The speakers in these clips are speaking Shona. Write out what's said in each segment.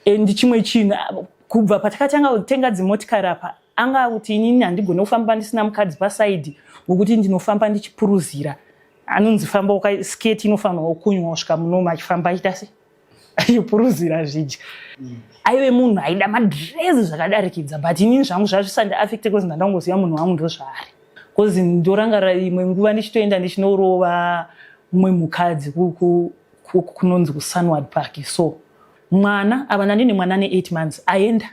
And chimwe chinhu, kubva patakatanga kutenga dzimotikari apa, anga kuti inini handigone kufamba ndisina mukadzi pasaidi, wekuti ndinofamba ndichipuruzira. Anonzi famba uka sketi inofanirwa kunywa kusvika munoma, achifamba achiita se achipuruzira zvidya. Aive munhu aida madhirezi zvakadarikidza, but inini zvangu zvazvisandiafecte because ndandangoziva munhu wangu ndozvaari. Because ndorangarira imwe nguva ndichitoenda ndichinorova mumwe mukadzi kunonzi kuSunward Park. So mwana ava, nandine mwana ne8 months, aenda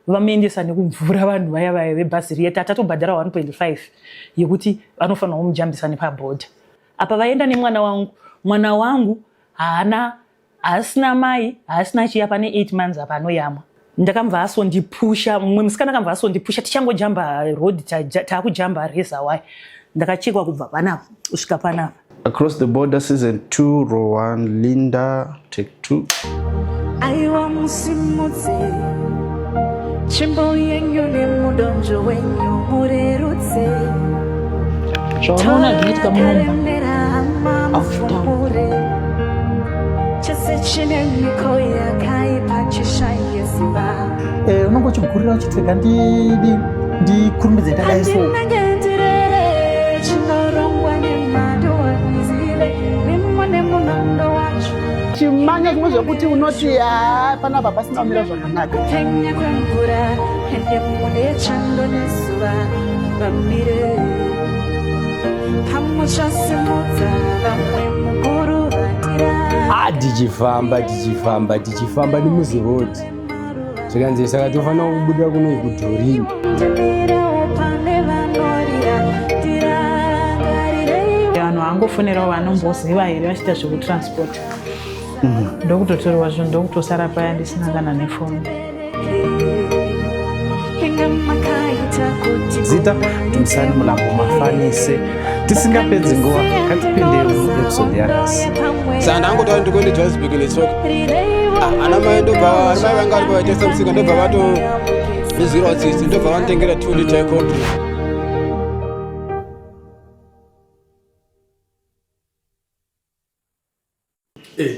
vamuendesa nekumvura vanhu vaya vaya vebhazi riya, tatatobhadhara 1.5 yekuti vanofanira kumujambisa nepabhodha apa. Vaenda nemwana wangu. Mwana wangu haana, haasina mai, haasina chiya, pane 8 months apa anoyamwa. Ndakambva asondipusha mumwe musikana, akambva asondipusha tichangojamba road, taakujamba razor wire, ndakachekwa kubva panapa kusvika panapa. Across the Border Season 2, Row 1, Linda, take 2. Aiwa, musimudze tsvimbo yenyu nemudonzvo wenyu, murerutse. Zvaunoona zvinoitika munomba Karemera hama, mufumure chese chine miko yakaipa chishaye simba. Unonge uchigurira uchiti rega ndidi ndikurumidze ndadai so. Handinenge ndirere chinorongwa nemadoanzile mimo nemunondo wacho. Chimanya zvimwe zvekuti unoti haa, panapa pasina kumira zvakanaka. Kupenya kwemvura ende mune chando nezuva vamire pamuchasimudza vamwe mukuru vandira. Ah, tichifamba, tichifamba, tichifamba nemuzirodhi, zvikanzi saka tofanira kubuda kuno kudhorini. Ndimirewo pane vanorira, ndirangarirei. Vanhu vangofonerawo vanomboziva here vachiita zvekutransport, ndokutotorwa zvinhu, ndokutosara paya ndisina kana nefoni. Inga makaita kuti Zita Dumisani Mulambo Mafanise. Tisingapedzi nguva, ngatipinde muepisode yanhasi. Saka ndangotaura ndikuende Johannesburg netsoka. Ah, ana mai ndobva, ana mai vanga varipo vaitengesa musika, ndobva vatondizwirawo tsitsi, ndobva vanditengera 2 liter yeCold.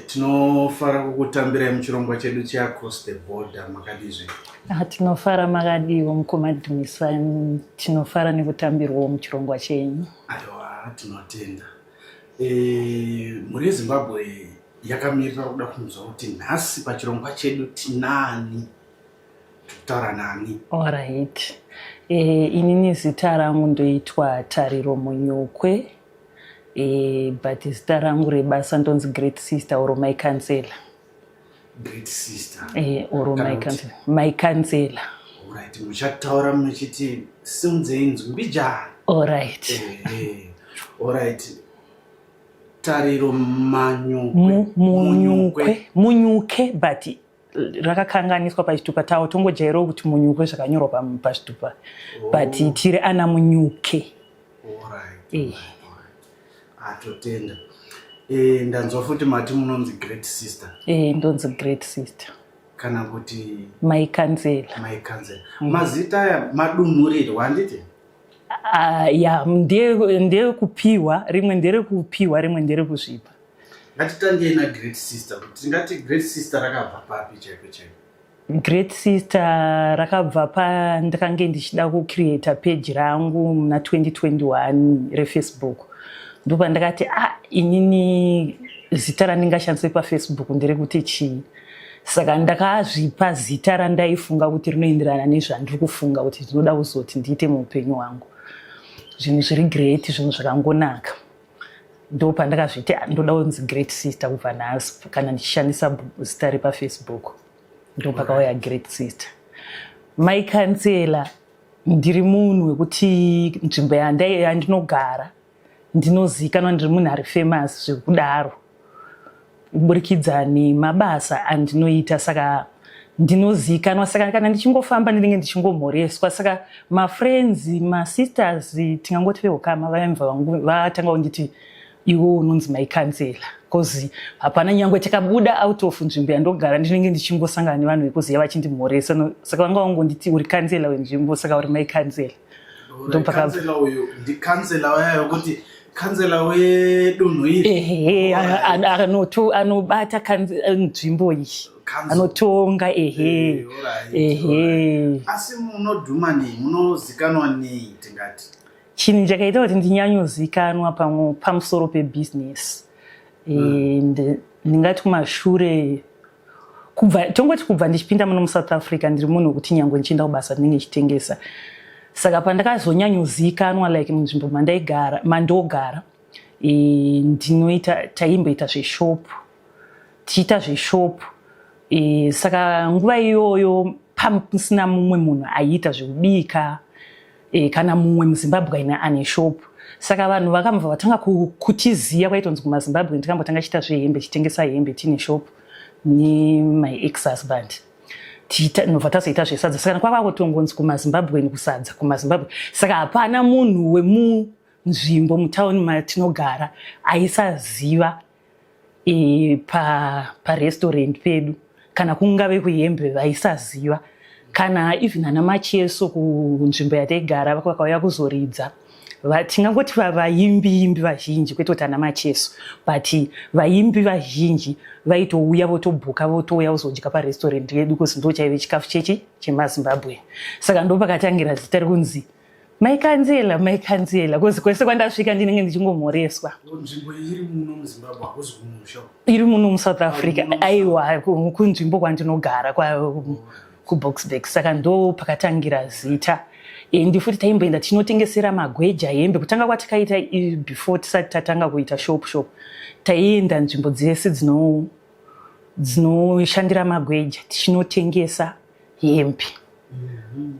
Tinofara kukutambirai muchirongwa chedu cheAcross the Border. Makadizve? Ah, tinofara, makadiwo mukoma Dhumisa? Tinofara nekutambirwawo muchirongwa chenyu. Aiwa, tinotenda. Mhuri yeZimbabwe yakamirira kuda kunzwa kuti nhasi pachirongwa chedu tinani, tikutaura nani? Alright, inini zita rangu ndoitwa Tariro Munyukwe, but zita rangu rebasa ndonzi Great Sister or My Counselor. Great Sister. Or Kana My kuti? Counselor, My Counselor. Alright, muchataura muchiti simudzei nzwi mbijana. Alright. Alright, Tariro Manyukwe. Munyukwe, Munyuke, but rakakanganiswa pachitupa tawo, tongojairawo kuti Munyukwe zvakanyorwa pachitupa, but tiri ana Munyuke. Alright. Eh. Atotenda. Ndanzwa futi mati munonzi Great Sister. Ndonzi Great Sister. Kana kuti? My Counselor. My Counselor. Mazita aya madunhurirwa, handiti? Ah, ya, ndeyekupiwa, rimwe nderekupiwa, rimwe nderekuzvipa. Ngatitangei naGreat Sister, kuti tingati Great Sister rakabva papi chaipo chaipo? Great Sister rakabva pandakange ndichida kucreata page rangu muna 2021 reFacebook. Ndopandakati, ah, inini zita randingashandise paFacebook nderekuti chii? Saka ndakazvipa zita randaifunga kuti rinoenderana nezvandiri kufunga kuti ndinoda kuzoti ndiite muupenyu hwangu, zvinhu zviri great, zvinhu zvakangonaka. Ndo pandakazviti, "Ah, ndoda kunzi Great Sister kubva nhasi kana ndichishandisa zita repaFacebook." Ndo pakauya Great Sister. My Counselor, ndiri munhu wekuti nzvimbo yandinogara ndinozivikanwa, ndiri munhu ari famous zvekudaro kuburikidza nemabasa andinoita, saka ndinozivikanwa. Saka kana ndichingofamba ndinenge ndichingomhoreswa, saka mafriends, masisters, tingangoti veukama, vaimva vangu vatanga kunditi, "Iwe unonzi My Counselor," because hapana nyangwe takabuda out of nzvimbo yandogara, ndinenge ndichingosangana nevanhu vekuziva vachindimhoresa. No, saka vanga vangonditi, "Uri counselor wenzvimbo, saka uri My Counselor." Kansela uyu ndikansela waya wekuti kansela wedunhu iri? Ehe, anobata nzvimbo iyi. Anotonga, ehe. Ehe. Asi munodhuma nei, munozikanwa nei tingati? Chinhu chakaita kuti ndinyanyozikanwa pamusoro pebhizinesi, ndingati kumashure kubva, tongoti kubva ndichipinda muno muSouth Africa, ndiri munhu wekuti nyange ndichienda kubasa ndinenge ndichitengesa. Saka pandakazonyanyozikanwa, like munzvimbo mandaigara, mandogara, ndinoita, taimboita zveshopu, tichiita zveshopu. Saka nguva iyoyo pamusina mumwe munhu aiita zvekubika, kana mumwe muZimbabwe ane shopu. Saka vanhu vakambva vatanga kutiziva, kwaitonzi kumaZimbabwe. Ndikambotanga chiita zvehembe, chitengesa hembe, tine shopu nemy ex husband, nobva tazoita zvesadza. Saka kwava kutongonzi kumaZimbabweni, kusadza kumaZimbabwe. Saka hapana munhu wemunzvimbo mutauni matinogara aisaziva parestaurant pedu, kana kungave kuhembe vaisaziva, kana even ana Macheso kunzvimbo yataigara vakauya kuzoridza. Tingangoti vaimbi imbi vazhinji, kwete kuti ana Macheso, but vaimbi vazhinji vaitouya votobhuka, votouya kuzodya parestaurant yedu, kuzi ndo chaive chikafu chechi chemaZimbabwe. Saka ndo pakatangira zita rekunzi Mai Kanzela, Mai Kanzela, kuzi kwese kwandasvika ndinenge ndichingomhoreswa. Nzvimbo iri muno muZimbabwe, hakuzi kumusha? Iri muno muSouth Africa, aiwa, kunzvimbo kwandinogara kuBoksburg. Saka ndo pakatangira zita. Endi futi taimboenda tinotengesera magweja hembe. Kutanga kwatikaita, before tisati tatanga kuita shop shop, taienda nzvimbo dzese dzinoshandira magweja tichinotengesa hembe.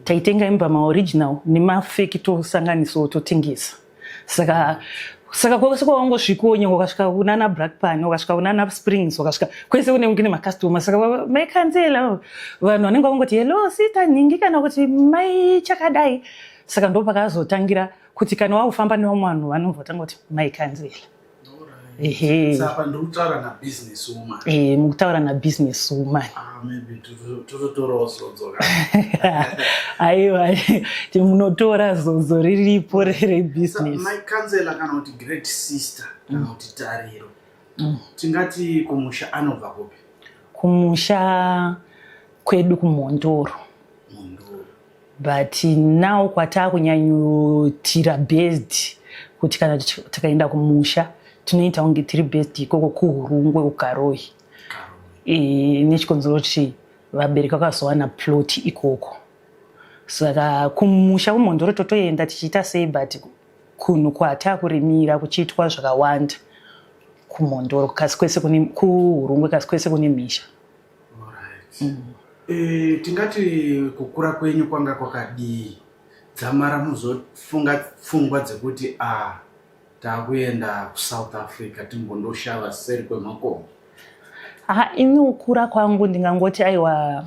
Taitenga hembe maoriginal nemafake, tosanganisawo, totengesa. Saka kwese kwawangosvikawo, nyange ukasvika kunana Brakpan, ukasvika kunana Springs, wakasvika kwese kune kune macustomer. Saka Mai Kanzela, vanhu vanenge vangoti, "Hello sita nhingi," kana kuti "Mai chakadai." Saka ndo pakazotangira kuti kana wakufamba nevamwe vanhu vanobva kuti Mai Kanzela. Ehe. Saka ndiri kutaura nabusiness woman? Eh, mukutaura nabusiness woman. Ah, maybe tototorawo zodzo. Aiwa, munotora zodzo, riripo rebusiness. Mai Kanzela, kana kuti Great Sister, kana kuti Tariro, tingati kumusha anobva kupi? Kumusha kwedu kuMhondoro. Mhondoro. But now kwataakunyanyotira based, kuti kana tikaenda kumusha tinoita kunge tiri based ikoko kuHurungwe, kuKaroi, nechikonzero kuti vabereki vakazowana plot ikoko. Saka kumusha kuMhondoro totoenda tichiita sei, but kunhu kwataakurimira kuchiitwa zvakawanda kuMhondoro, kasi kwese kune, kuHurungwe, kasi kwese kune misha. Alright. Tingati kukura kwenyu kwanga kwakadii dzamara muzofunga pfungwa dzekuti a taakuenda kuSouth Africa, timbondoshava seri kwemakomo? Ha, ini kukura kwangu ndingangoti aiwa,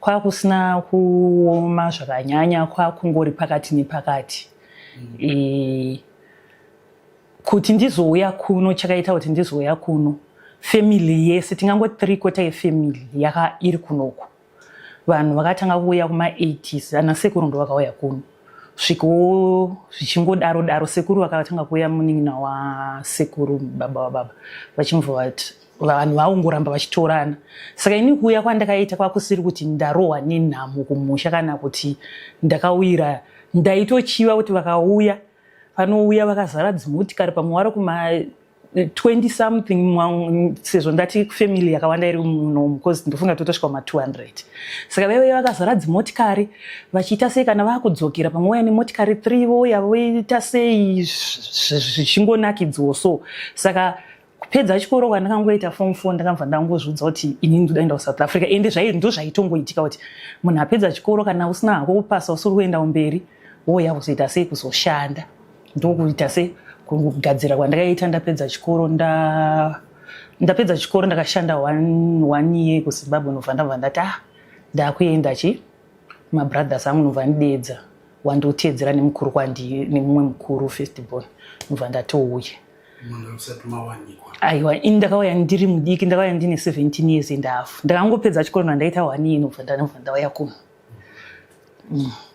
kwakusina kuoma zvakanyanya, kwakungori pakati nepakati. Kuti ndizouya kuno, chakaita kuti ndizouya kuno, family yese, tingangoti 3/4 yefamily yaka iri kunoku. Vanhu vakatanga kuuya kuma-80s, ana sekuru ndo vakauya kuno, svikowo zvichingodaro daro. Sekuru vakatanga kuuya, munin'ina wasekuru, baba wababa, vachimubva vati vanhu vaungoramba vachitorana. Saka ini kuuya kwandakaita kwakusiri kuti ndarohwa nenhamo kumusha, kana kuti ndakawira. Ndaitochiva kuti vakauya vanouya vakazara dzimotikari, pamwe vari kuma 20 something, sezvo ndati family yakawanda iri munomu, because ndofunga totosvika kuma 200. Saka vaiuya vakazara dzimotikari vachiita sei, kana vakudzokera pamwe vauya nemotikari 3, vouya voita sei, zvichingonakidzwo. So saka kupedza chikoro kwandakangoita form 4, ndakabva ndangozviudza kuti ini ndoda kuenda kuSouth Africa. Ende ndo zvaitongoitika kuti munhu apedza chikoro, kana usina hako kupasa, usiri kuenda kumberi, wouya kuzoita sei, kuzoshanda. Ndokuita sei, kugadzira kwandakaita ndapedza chikoro. Ndapedza chikoro ndakashanda one year kuZimbabwe, nobva ndabva ndati, ah, ndakuenda chi mabrothers angu, nobva ndidedza wandoteedzera nemukuru kwandi, nemumwe mukuru, first born, nobva ndatouya. Manga musati mawanikwa? Aiwa, ini ndakauya ndiri mudiki, ndakauya ndine 17 years and half. Ndakangopedza chikoro nandaita one year, nobva ndauya kuno,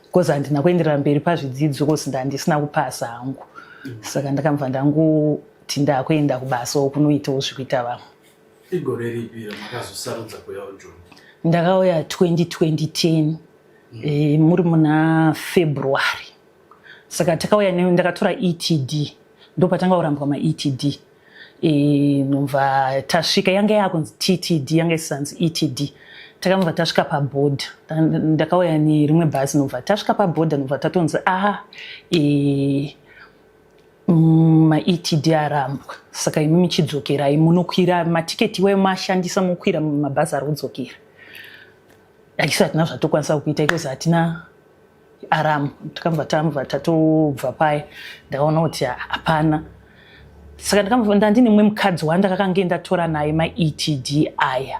because handina kuenderera mberi pazvidzidzo, cause ndandisina kupasa hangu. Saka ndakabva ndangoti ndakuenda kubasawo kunoitawo zvikuita vamwe. Igore ripi ramakazosarudza kuya kuJoni? Ndakauya 2020 e, muri muna February. Saka takauya ndakatora ETD, ndopatanga kurambwa maETD. E, nobva tasvika yanga yakunzi TTD, yanga isisanzi ETD. Takambva tasvika pabhodha, ndakauya nerimwe bhazi, nobva tasvika pabhodha, nobva tatonzi a e, maETD arambwa, saka imi michidzokerai munokwira matiketi iwayo mashandisa mokwira mabhazi ari kudzokera. Akisi hatina zvatokwanisa kuita ikozi hatina aramu. Takambva tambva tatobva paya, ndakaona kuti hapana. Saka ndakambva ndandine mumwe mukadzi wandakakange ndatora naye maETD aya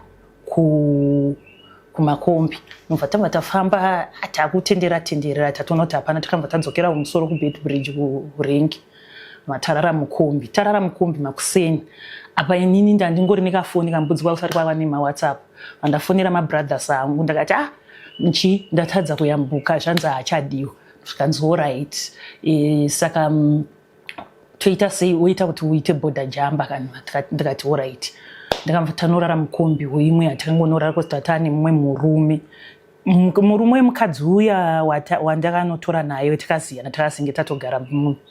kumakombi, nobva tabva tafamba takutendera tenderera, tatoona kuti hapana. Takambva tadzokera kumusoro kuBeitbridge kurengi, matarara mukombi, tarara mukombi makuseni. Apa inini ndandingori nekafoni kambudzi, kwakusati kwava nemaWhatsApp. Vandafonera mabrothers angu, ndakati, ah, nchi ndatadza kuyambuka, zvanzi haachadiwa. Zvikanzi alright, e, saka toita sei? Woita kuti uite border jumper kana. Ndikati alright. Ndakabva tanorara mukombi weimwe yatakangonorara kuti tatane mumwe murume, murume wemukadzi uya wandakanotora naye, takaziyana, takazinge tatogara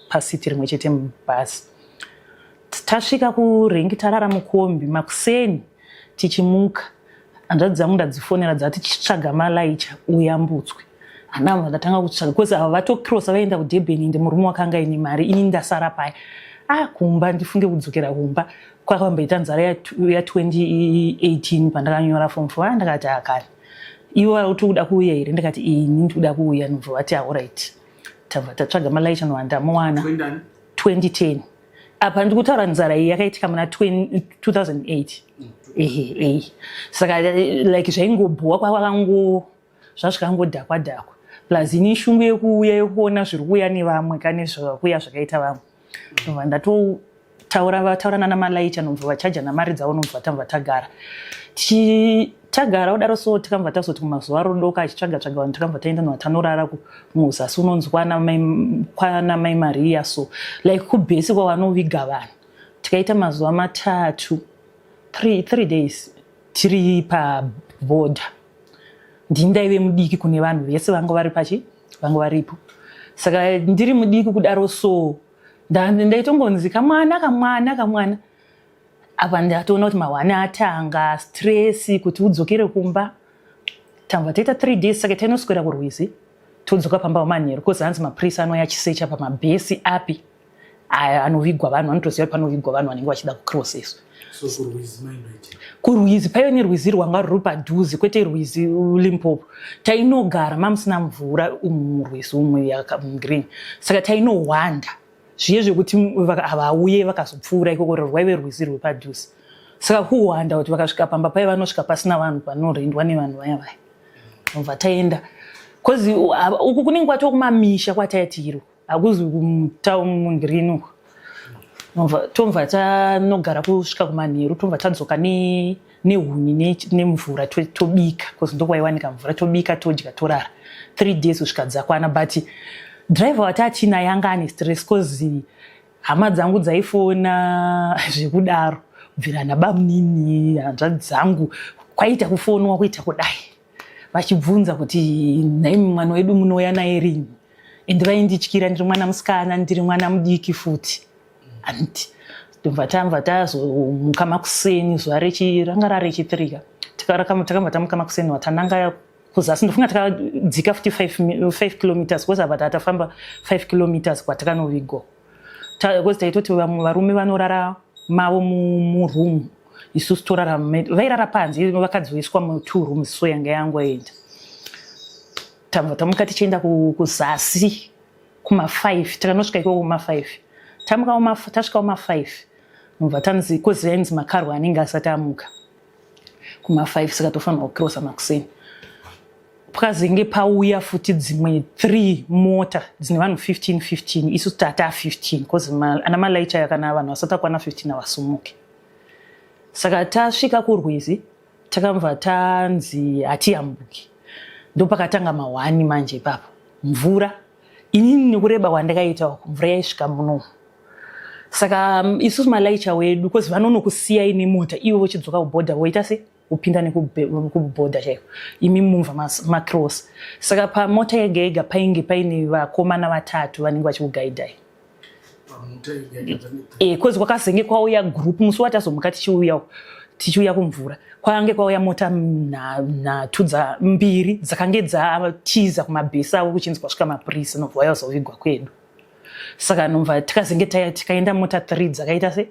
pasiti rimwe chete mubhasi. Tasvika kurengi, tarara mukombi, makuseni tichimuka, hanzvadzi dzangu ndadzifonera, dzati tichitsvaga malaicha uyambutswe. Hanava ndatanga kutsvaga because ava vatokrosa vaenda kuDurban, ende murume wakanga aine mari, ini ndasara paya. Ah, kumba ndifunge kudzokera kumba kwakamboita nzara ya2018 pandakanyora form four. Ah, ndakati akani ivo vari kuti kuda kuuya here? Ndikati ini ndikuda kuuya. Nobva vati alright, tabva tatsvaga malaicha, nobva ndamuwana. 2010. Apa ndiri kutaura nzara iyi yakaitika muna 2008. Ehe, ehe. Saka like zvaingobhuwa kwakango zvazvikangodhakwa dhakwa, plus ini shungu yekuuya yekuona zviri kuuya nevamwe kane zvakuuya zvakaita vamwe. Ndobva ndatotaura, vataurana namalaicha, nobva vachaja namari dzavo, nobva tambva tagara. Tagara kudaro so, tikambva tazoti kumazuva rodoka achitsvaga tsvaga vanhu, takambva taenda nobva tanorara muzasi unonzi kwana Mai Maria, so like kubhesi kwavanoviga vanhu. Tikaita mazuva 3, 3 days tiri pabhodha. Ndini ndaive mudiki kune vanhu vese vanga vari pachi vanga varipo. Saka ndiri mudiki kudaro so, ndaitongonzi kamwana, kamwana, kamwana. Apa ndatoona kuti mahwani atanga stress kuti udzokere kumba. Tambva taita 3 days, saka tainoswera kurwizi, todzoka pamba manheru, cause hanzi mapurisa anouya achisecha pamabhesi api aya anovigwa vanhu. Vanotoziva kuti panovigwa vanhu vanenge vachida kucrosseswa. So kurwizi maindoita? Kurwizi paive nerwizi rwanga ruri padhuze, kwete rwizi Limpopo. Tainogara mamusina mvura umu murwizi umu green, saka tainohwanda zviye zvekuti havauye vakazopfuura ikoko. Rwaive rwizi rwepadhuze, saka kuhwanda kuti vakasvika pamba paive vanosvika pasina vanhu, panorendwa nevanhu vaya vaya. Nobva taenda, cause uku kunenge kwatoo kumamisha kwataitiro, hakuzi mutaun green uku. Tomva tanogara kusvika kumanheru, tomva tadzoka nehuni nemvura, tobika, cause ndokwaiwanika mvura. Tobika, todya, torara 3 days kusvika dzakwana. But driver wataachinaye anga ane stress, cause hama dzangu dzaifona zvekudaro, kubvira nabamunini, hanzvadzi dzangu, kwaita kufonwa kuita kudai, vachibvunza kuti nhaimi mwana wedu munouya naye rini? Ende vaindityira, ndiri mwana musikana, ndiri mwana mudiki futi, handiti? Ndobva tambva tazomuka makuseni, zuva rechi ranga rarechithirika, takambva tamuka makuseni, watananga kuzasi. Ndofunga takadzika futi 5 kilometers, because apa tatafamba 5 kilometers kwatakanovigwa, because taitoti vamwe varume vanorara mavo muroom, isusu torara, vairara panze, vakadzi voiswa mu2 rooms. So yanga yangoenda, tabva tamuka tichienda kuzasi kuma5, takanosvika ikoko kuma5. Tamuka, tasvika kuma5, nobva tanzi, cause yainzi makarwa anenge asati amuka kuma5, saka tofanirwa kukirosa makuseni. Pakazenge pauya futi dzimwe 3 mota dzine vanhu 15 15, isu tata 15, because ana malaicha kana vanhu vasati akwana 15 havasumuki. Saka tasvika kurwizi, takambva tanzi hatiyambuki. Ndopakatanga mahwani manje ipapo. Mvura, inini nekureba kwandakaita uku, mvura yaisvika munomu. Saka isusu malaicha wedu, cause vanonokusiyai nemota, ivo vochidzoka kubhodha, voita se Kupinda nekubhodha chaiko, imi mumva macross. Saka pamota yega yega painge paine vakomana vatatu vanenge vachikugaidhai. Cause kwakazenge kwauya group musi watazomuka tichiuya tichiuya kumvura, kwange kwauya mota nhatu mbiri dzakange dzatiza kumabhesi avo kuchinzi kwasvika mapurisa, nobva vauya kuzovigwa kwedu. Saka nobva tikazenge tikaenda mota 3 dzakaita se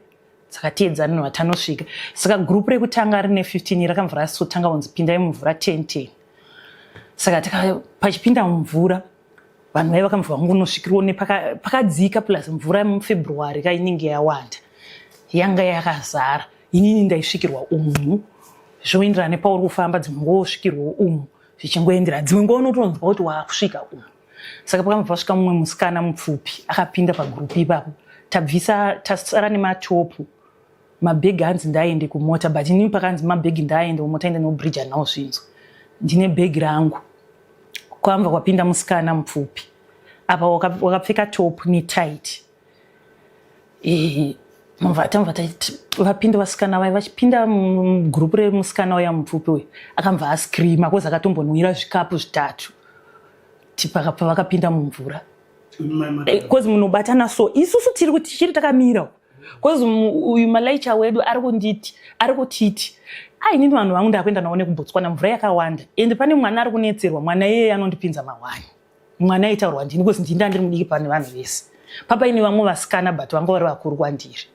dzakateedzana nobva tanosvika. Saka group rekutanga rine 15 rakamva rasotanga kunzi pindai mumvura 10 10. Saka pachipinda mumvura vanhu vaiva vakamva vangunosvikirwa nepakadzika, plus mvura muFebruary kainenge yawanda, yanga yakazara. Inini ndaisvikirwa umu, zvoenderana nepauri kufamba, dzimwe nguva wosvikirwa umu, zvichingoenderana, dzimwe nguva unotonzwa kuti waakusvika umu. Saka pakambva pasvika mumwe musikana mupfupi akapinda pagurupu ipapo, tabvisa tasara nematopu, mabhegi anzi ndaende kumota, but inini pakanzi mabhegi ndaende kumota ende nobridge anawo zvinzwa, ndine bhegi rangu. Kwamva kwapinda musikana mupfupi apa wakapfeka top netight. Tamva vapinda vasikana vaya, vachipinda mugurupu remusikana uya mupfupi uyu, akambva ascreama kozi akatombonwira zvikapu zvitatu pavakapinda mumvura, kozi munobatana. So isusu tiri kuti tichiri takamira, kozi uyu malaicha wedu ari kunditi, ari kutiti, ainini vanhu vangu ndakuenda navo nekuBotswana, mvura yakawanda, ende pane mwana ari kunetserwa, mwana iyeye anondipinza mahwani. Mwana aitaurwa ndini, kozi ndini ndandiri mudiki pane vanhu vese. Papaine vamwe vasikana, but vanga vari vakuru kwandiri,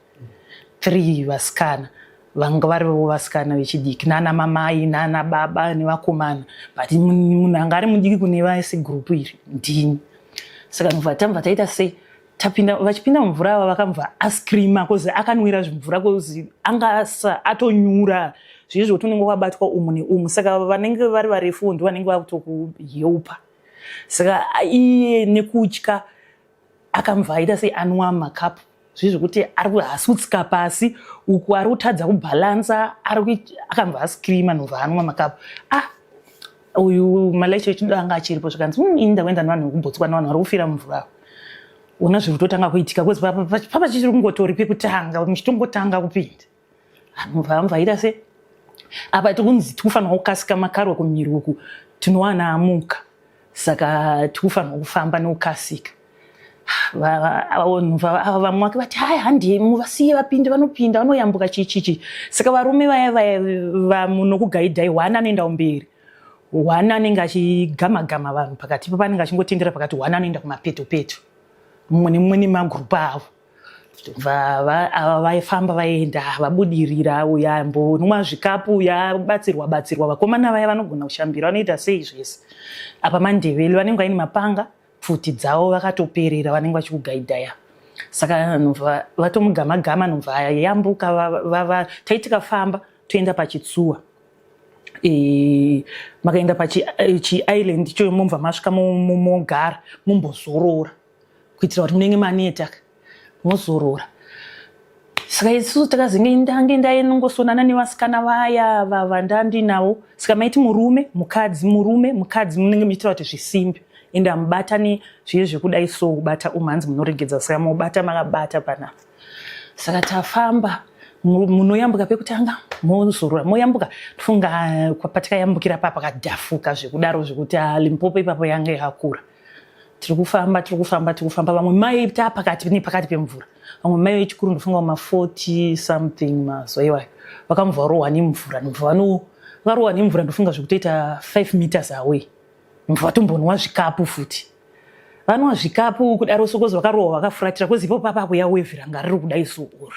three vasikana vanga varivo vasikana vechidiki, nana mamai nana baba nevakomana, but munhu anga ari mudiki kune vese gurupu iri ndini. Saka nobva tambva taita sei, tapinda, vachipinda mumvura ava vakambva ascreama kozi akanwira zvimvura, kozi anga atonyura zviye zvekuti unenge wakabatwa umu neumu. Saka vanenge vari varefu ndo vanenge vakutokuheupa. Saka iye nekutya akambva aita sei, anwa makapu zviye zvekuti ari haasi kutsika pasi uku, ari kutadza kubhalansa, akambva ascreama, nobva anwa makapu. Ah, uyu malaicha echido anga achiripo, zvikanzi, ini ndakuenda nevanhu vekuBotswana, vanhu vari kufira mumvura, ona zviri kutotanga kuitika." Kozi papa chichiri kungotori pekutanga, muchitongotanga kupinda. Mubva aita se apa tikunzi tikufanirwa kukasika, makarwe kumiri uku tinowana amuka, saka tikufanirwa kufamba nekukasika. Ava vamwe vake vati, "Hai, handei, muvasiye vapinde, vanopinda, vanoyambuka." Chichichi saka varume vaya vaya vamunokugaidhai, one anoenda kumberi, one anenge achigama gama vanhu pakati pavanenge achingotendera pakati, one anoenda kumapeto peto, mumwe nemumwe nemagurupu avo. Ava vaifamba vaenda vabudirira, uya ambonwa zvikapu, uya batsirwa batsirwa. Vakomana vaya vanogona kushambira, vanoita sei zvese. Apa mandevele vanenge vaine mapanga, pfuti dzavo, vakatoperera, vanenge vachikugaidhaya. Saka nobva vatomugama gama, nobva yambuka. Tai tikafamba toenda pachitsuwa, makaenda pachiisland ichoyo, mobva masvika mogara mumbozorora kuitira kuti munenge maneta, mozorora. Saka isusu takazenge ndange ndainongosonana nevasikana vaya vavandandinavo. Saka maiti murume mukadzi, murume mukadzi, munenge muchiitira kuti zvisimbe, ende hamubatani zviye zvekudai so, kubata umu hanzi munoregedza. Saka mobata makabata panapa. Saka tafamba, munoyambuka pekutanga, mozorora, moyambuka. Tofunga patikayambukira pa pakadhafuka zvekudaro zvekuti Limpopo ipapo yanga yakakura. Tiri kufamba, tiri kufamba, tiri kufamba, vamwe mai taa pakati nepakati pemvura, vamwe mai vechikuru, ndofunga ma 40 something mazuva iwayo, vakamubva varohwa nemvura, ndobva vano varohwa nemvura, ndofunga zvekutoita 5 meters away, ndobva vatombonwa zvikapu futi. Vanwa zvikapu kudaro sokozi vakarohwa vakafuratira, kozi ipapo papa kuya wevhi ranga riri kudai so uru.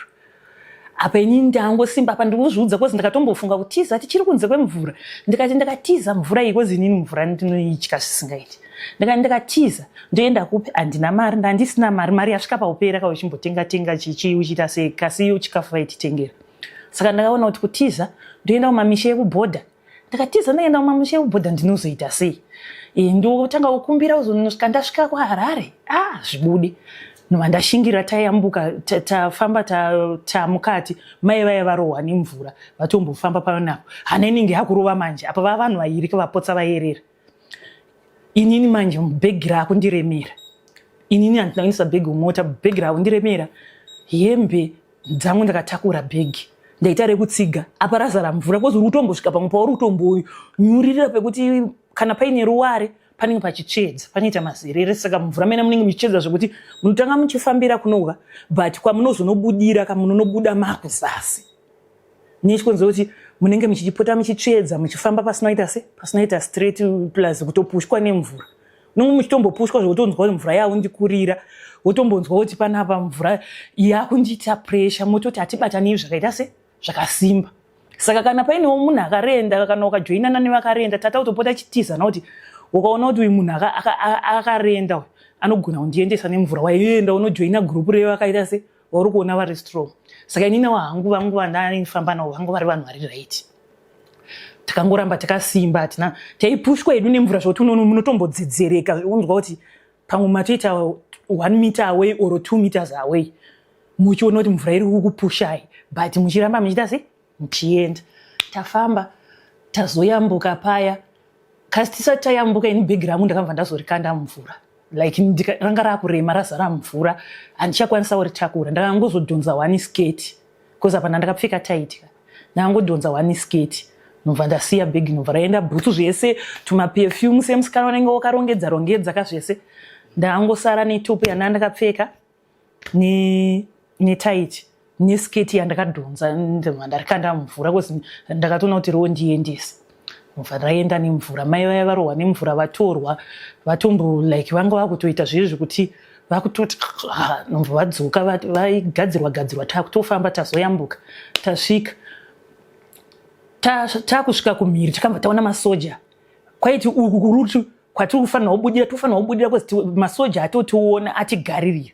Apa inini ndangosimba, apa ndikuzviudza, kozi ndakatombofunga kutiza tichiri kunze kwemvura. Ndikati ndakatiza mvura iyi, kozi inini mvura ndinoitya zvisingaiti. Ndikati ndikatiza ndoenda kupi? Handina mari, ndandisina mari, mari yasvika paupera ka, uchimbotenga tenga chichi uchiita sei, kasi iyo chikafu vaititengera. Saka ndakaona kuti kutiza ndoenda kumamisha ekubhodha, ndakatiza ndaenda kumamusha ekubhodha, ndinozoita sei? Ndotanga kukumbira, uzonosvika ndasvika kwaHarare, ah, zvibude. Nova ndashingira, tayambuka, tafamba tamukati, mai vaya varohwa nemvura, vatombofamba pano napo, hana inenge yakurova manje. Apa vava vanhu vairi vapotsa vayerera. Inini manje bhegi rakundiremera, inini handina kuendesa bhegi mumota, bhegi rakundiremera, hembe dzangu ndakatakura, bhegi. Ndaita rekutsiga apa razara mvura, kozi uri kutombosvika pamwe pauri kutombonyuririra pekuti kana paine ruware panenge pachitsvedza, panoita mazerere. Saka mvura mene munenge muchitsvedza zvekuti munotanga muchifambira kunoga, but kwamunozonobudira kamunonobuda makuzasi, nechikonzero kuti munenge muchipota muchitsvedza, muchifamba pasina kuita se pasina kuita straight, plus kutopushwa nemvura. Unenge muchitombopushwa zvekutonzwa kuti mvura yakundikurira, wotombonzwa kuti panapa mvura yakundiita pressure, mototi hatibatanei zvakaita se zvakasimba. Saka kana painewo munhu akarenda, kana ukajoinana nevakarenda, tata kutopota chitizana kuti ukaona kuti uyu munhu akarenda uyu anogona kundiendesa nemvura, waienda unojoina gurupu revakaita se vari kuona vari strong. Saka inini hangu vangu vandaifamba navo vangu vari vanhu vari right, takangoramba takasimba. Hatina taipushwa hedu nemvura zvokuti munotombodzedzereka, unzwa kuti pamwe matoita 1 meter away or 2 meters away, muchiona kuti mvura iri kukupushai, but muchiramba muchiita se muchienda. Tafamba, tazoyambuka paya. Kasi tisati tayambuka, ini bhegi rangu ndakabva ndazorikanda mumvura. Like ranga rakurema, razara mvura, handichakwanisa kuritakura. Ndakangozodhonza one skirt, because apa ndandakapfeka tight. Ndakangodhonza one skirt, ndobva ndasiya bhegi, ndobva raenda bhutsu zvese, tumaperfume semusikana unenge wakarongedza rongedza kazvese. Ndakangosara netopu yanda ndakapfeka netight nesketi yandakadhonza, ndobva ndarikanda mumvura, because ndakatoona kuti rondiendesa. Ndobva raenda nemvura. Mai vaya varohwa nemvura, vatorwa, vatombo like vanga vakutoita zviri zvekuti vakutoti, ah, ndobva vadzoka, vaigadzirwa gadzirwa. Takutofamba, tazoyambuka, tasvika, takusvika kumhiri, takabva taona masoja. Kwaiti uku kuruti kwatiri kufanira kubudira, tofanira kubudira because masoja atotiona, atigaririra.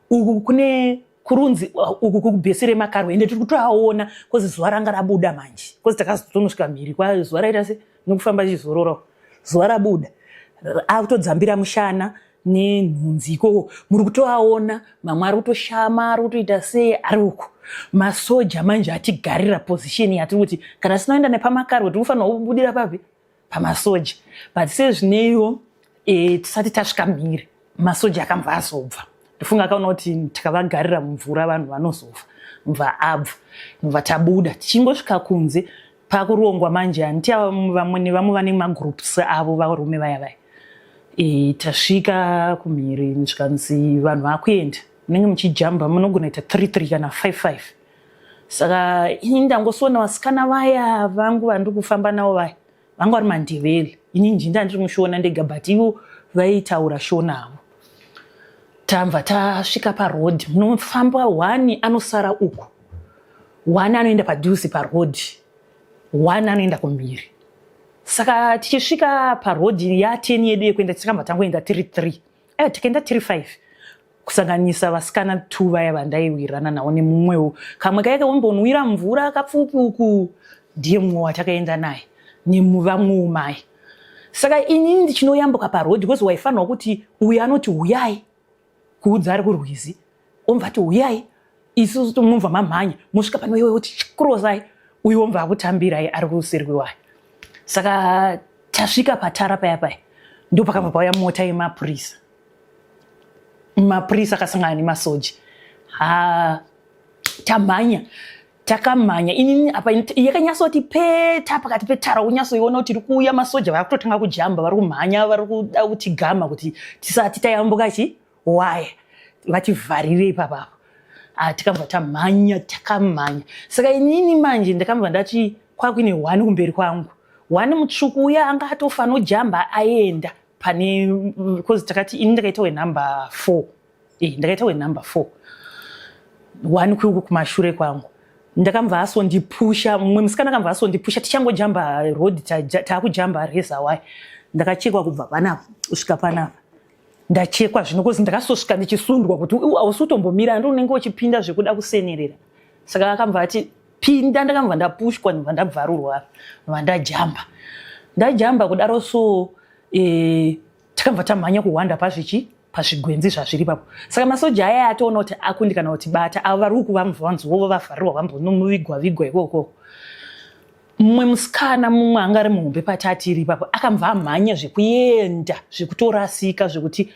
Uku kune kurunzi, uku kubhesi remakarwe, ende tiri kutoaona because zuva ranga rabuda manje, because takazotonosvika mhiri kwa zuva raita se nekufamba chizororo, zuva rabuda, akutodzambira mushana nenhunzi ikoko. Muri kutoaona, mamwe ari kutoshama, ari kutoita sei, ari uku. Masoja manje atigarira position yatiri kuti kana sinoenda nepamakarwe, tiri kufanira kubudira papi? Pamasoja. But sezvineiwo tisati tasvika mhiri, masoja akambva azobva. Ndifunga akaona kuti tikavagarira mumvura vanhu vanozofa, mubva abva, mubva tabuda. Tichingosvika kunze, pakurongwa manje. Handiti vamwe nevamwe vane magroups avo, varume vaya vaya. Tasvika kumhiri, zvikanzi vanhu vakuenda, munenge muchijamba, munogona kuita 3 3 kana 5 5. Saka ini ndangosona vasikana vaya vangu vandiri kufamba navo vaya, vanga vari Mandevele, ini njinda ndiri muShona ndega, but ivo vaitaura Shona avo. Tambva tasvika paroad, munofamba, one anosara uku, one anoenda padhuze paroad, one anoenda kumhiri. Saka tichisvika paroad ya10 yedu yekuenda, tikambva tangoenda tiri 3, aiwa, tikaenda tiri 5, kusanganisa vasikana two vaya vandaiwirirana navo nemumwewo kamwe kaya kaumbonwira mvura kapfupi uku, ndiye mumwe watakaenda naye nemuvamwewo mai. Saka inini ndichinoyambuka paroad, because waifanirwa kuti uyu anoti huyai, kuudza ari kurwizi, omva ati huyai, isusu mumva mamhanya, mosvika pano, iwe kuti chikurosai, uyu omva akutambirai ari kuseri kwewaya. Saka tasvika patara paya paya, ndo pakabva pauya mota yemapurisa. Mapurisa akasangana nemasoja. Ha, tamhanya, takamhanya. Inini apa yakanyatsoti peta pakati petara, unyatsoiona kuti iri kuuya masoja, vari kutotanga kujamba, vari kumhanya, vari kuda kutigama kuti tisati tayambuka chi waya, vativharire ipapapo. Ah, tikabva tamhanya, takamhanya. Saka inini manje ndakabva ndati kwakuine one kumberi kwangu, one mutsvuku uya anga atofanojamba aenda pane, because takati ini ndakaita wenumber 4, ndakaita wenumber 4, one kuuku kumashure kwangu. Ndakambva asondipusha, mumwe musikana akambva asondipusha. Tichangojamba road, taakujamba razor wire, ndakachekwa kubva panapa kusvika panapa. Ndachekwa zvino cause ndakasosvika ndichisundwa kuti hausi kutombomira, andi unenge uchipinda zvekuda kusenerera. Saka akambva ati pinda, ndakambva ndapushwa, ndobva ndabvarurwa, ndobva ndajamba. Ndajamba kudaro so takambva tamhanya kuhwanda pazvichi pazvigwenzi zvazviri ipapo. Saka masoja aya atoona kuti akundikana kuti bata avo vari uku, vanziwo vavharirwa, vambonomuvigwa vigwa ikoko. Mumwe musikana mumwe anga ari muhombe patatiri ipapo akambva amhanya zvekuenda zvekutorasika, zvekuti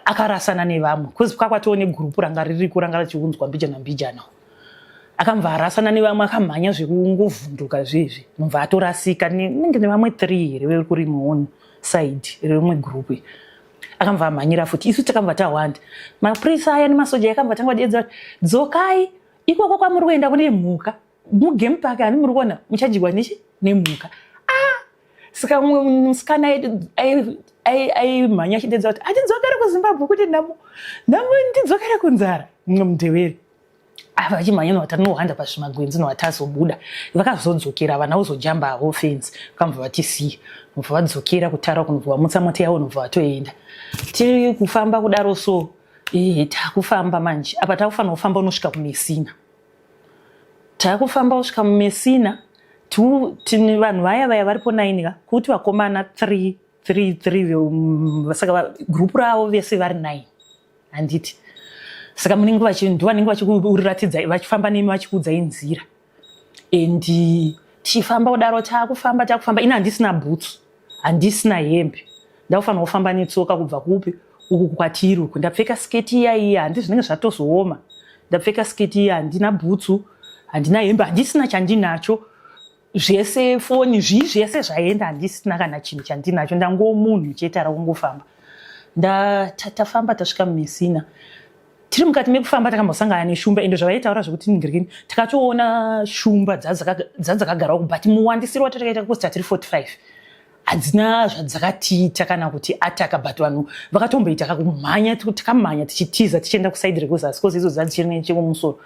akarasana nevamwe, because kwakwatoo negurupu ranga ririko, ranga rachiunzwa mbijana mbijana. Akambva arasana nevamwe, akamhanya zvekungovhunduka zvezvi, nobva atorasika nenge nevamwe 3 here vari kurimwe side rerimwe group. Akambva amhanyira futi, isu takambva tawanda. Mapurisa aya nemasoja akambva tanga vadeedza kuti dzokai ikoko kwamuri kuenda, kune mhuka mugame park, hani muri kuona muchadyiwa nechi nemhuka. Ah, saka mumwe musikana aimhanya achideedza kuti atidzokere kuZimbabwe, kuti nhamo nhamo, ndidzokere kunzara. Mumwe mundevere ava vachimhanya novatanohwanda pazvimagwenzi, novatazobuda vakazodzokera, vana kuzojamba havo fenzi, vakambva vatisiya, nobva vadzokera kutara kunobva vamutsa mota yavo, nobva vatoenda. Tiri kufamba kudaro so, takufamba manje apa takufanira kufamba unosvika kuMesina. Takufamba kusvika muMesina, vanhu vaya vaya varipo 9 ka, kuti vakomana 3 3 3, saka gurupu ravo vese vari 9, handiti? Saka munenge vachi ndovanenge vachikuratidza, vachifamba nemi, vachikuudzai nzira. And tichifamba kudaro, taakufamba, taakufamba, ini handisina bhutsu, handisina hembe, ndakufanira kufamba netsoka kubva kupi uku kwatiri uku. Ndapfeka sketi iya iya, handi zvinenge zvatozooma. Ndapfeka sketi iya, handina bhutsu, handina hembe, handisina chandinacho, zvese foni, zvii zvese zvaenda, handisina kana chinhu chandinacho, ndango munhu chete ari kungofamba. Tafamba tasvika muMesina. Tiri mukati mekufamba takambosangana neshumba, ende zvavaitaura zvekuti ngirini, takatoona shumba dzadzakagarawo, but muwandisiro watakaita kusi tatiri 45, hadzina zvadzakatiita kana kuti ataka, but vanhu vakatomboita kakumhanya. Takamhanya tichitiza tichienda kuside rekuzasi, cause idzo dzadzichiri nechekumusoro.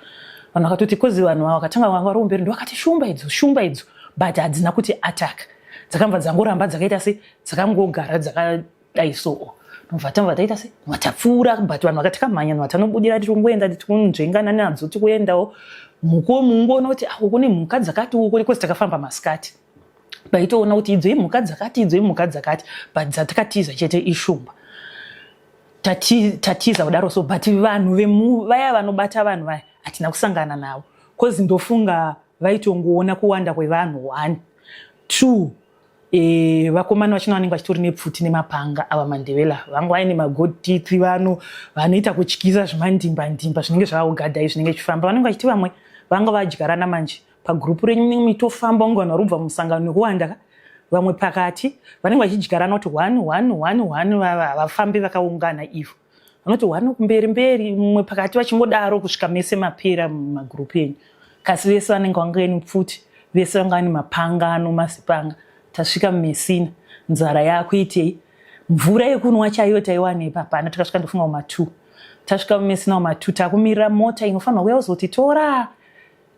Vanhu vakatoti, cause vanhu ava vakatanga vanga vari kumberi, ndovakati shumba idzo, shumba idzo, but hadzina kuti ataka, dzakambva dzangoramba dzakaita se dzakangogara dzakadai so. Nobva tambva taita se vatapfuura, but vanhu vakati takamhanya, vanhu vatanobudira, tikungoenda tikunzvengana nadzo, tikuendawo mukuwo mungoona kuti ako kune mhuka dzakati uko, cause takafamba masikati, vaitoona kuti idzo imhuka dzakati, idzo imhuka dzakati, but dzatakatiza chete ishumba. Tatiza kudaro so, but vanhu vemu vaya vanobata vanhu vaya hatina kusangana navo, cause ndofunga vaitongoona kuwanda kwevanhu, one two, vakomana vachino vanenge vachitori nepfuti nemapanga. Ava mandevela vanga vaine magold teeth, vano vanoita kutyisa, zvimandimba ndimba zvinenge zvavakugadhai, zvinenge zvichifamba, vanenge vachiti vamwe vanga vadyarana. Manje pagurupu renyu munenge muchitofamba kunge vanhu vari kubva mumusangano nekuwanda ka. Vamwe pakati vanenge vachidyarana kuti one one one one, havafambi vakaungana ivo, vanoti one kumberi mberi, mumwe pakati, vachingodaro kusvika mese mapera mumagurupu enyu. Kasi vese vanenge vanga vaine pfuti, vese vanga vane mapanga ano mazipanga. Tasvika muMesina, nzara yakuitei, mvura yekunwa chaiyo taiwanepa hapana. Takasvika ndofunga kuma 2. Tasvika muMesina kuma 2, takumirira mota inofanirwa kuya kuzoti tora,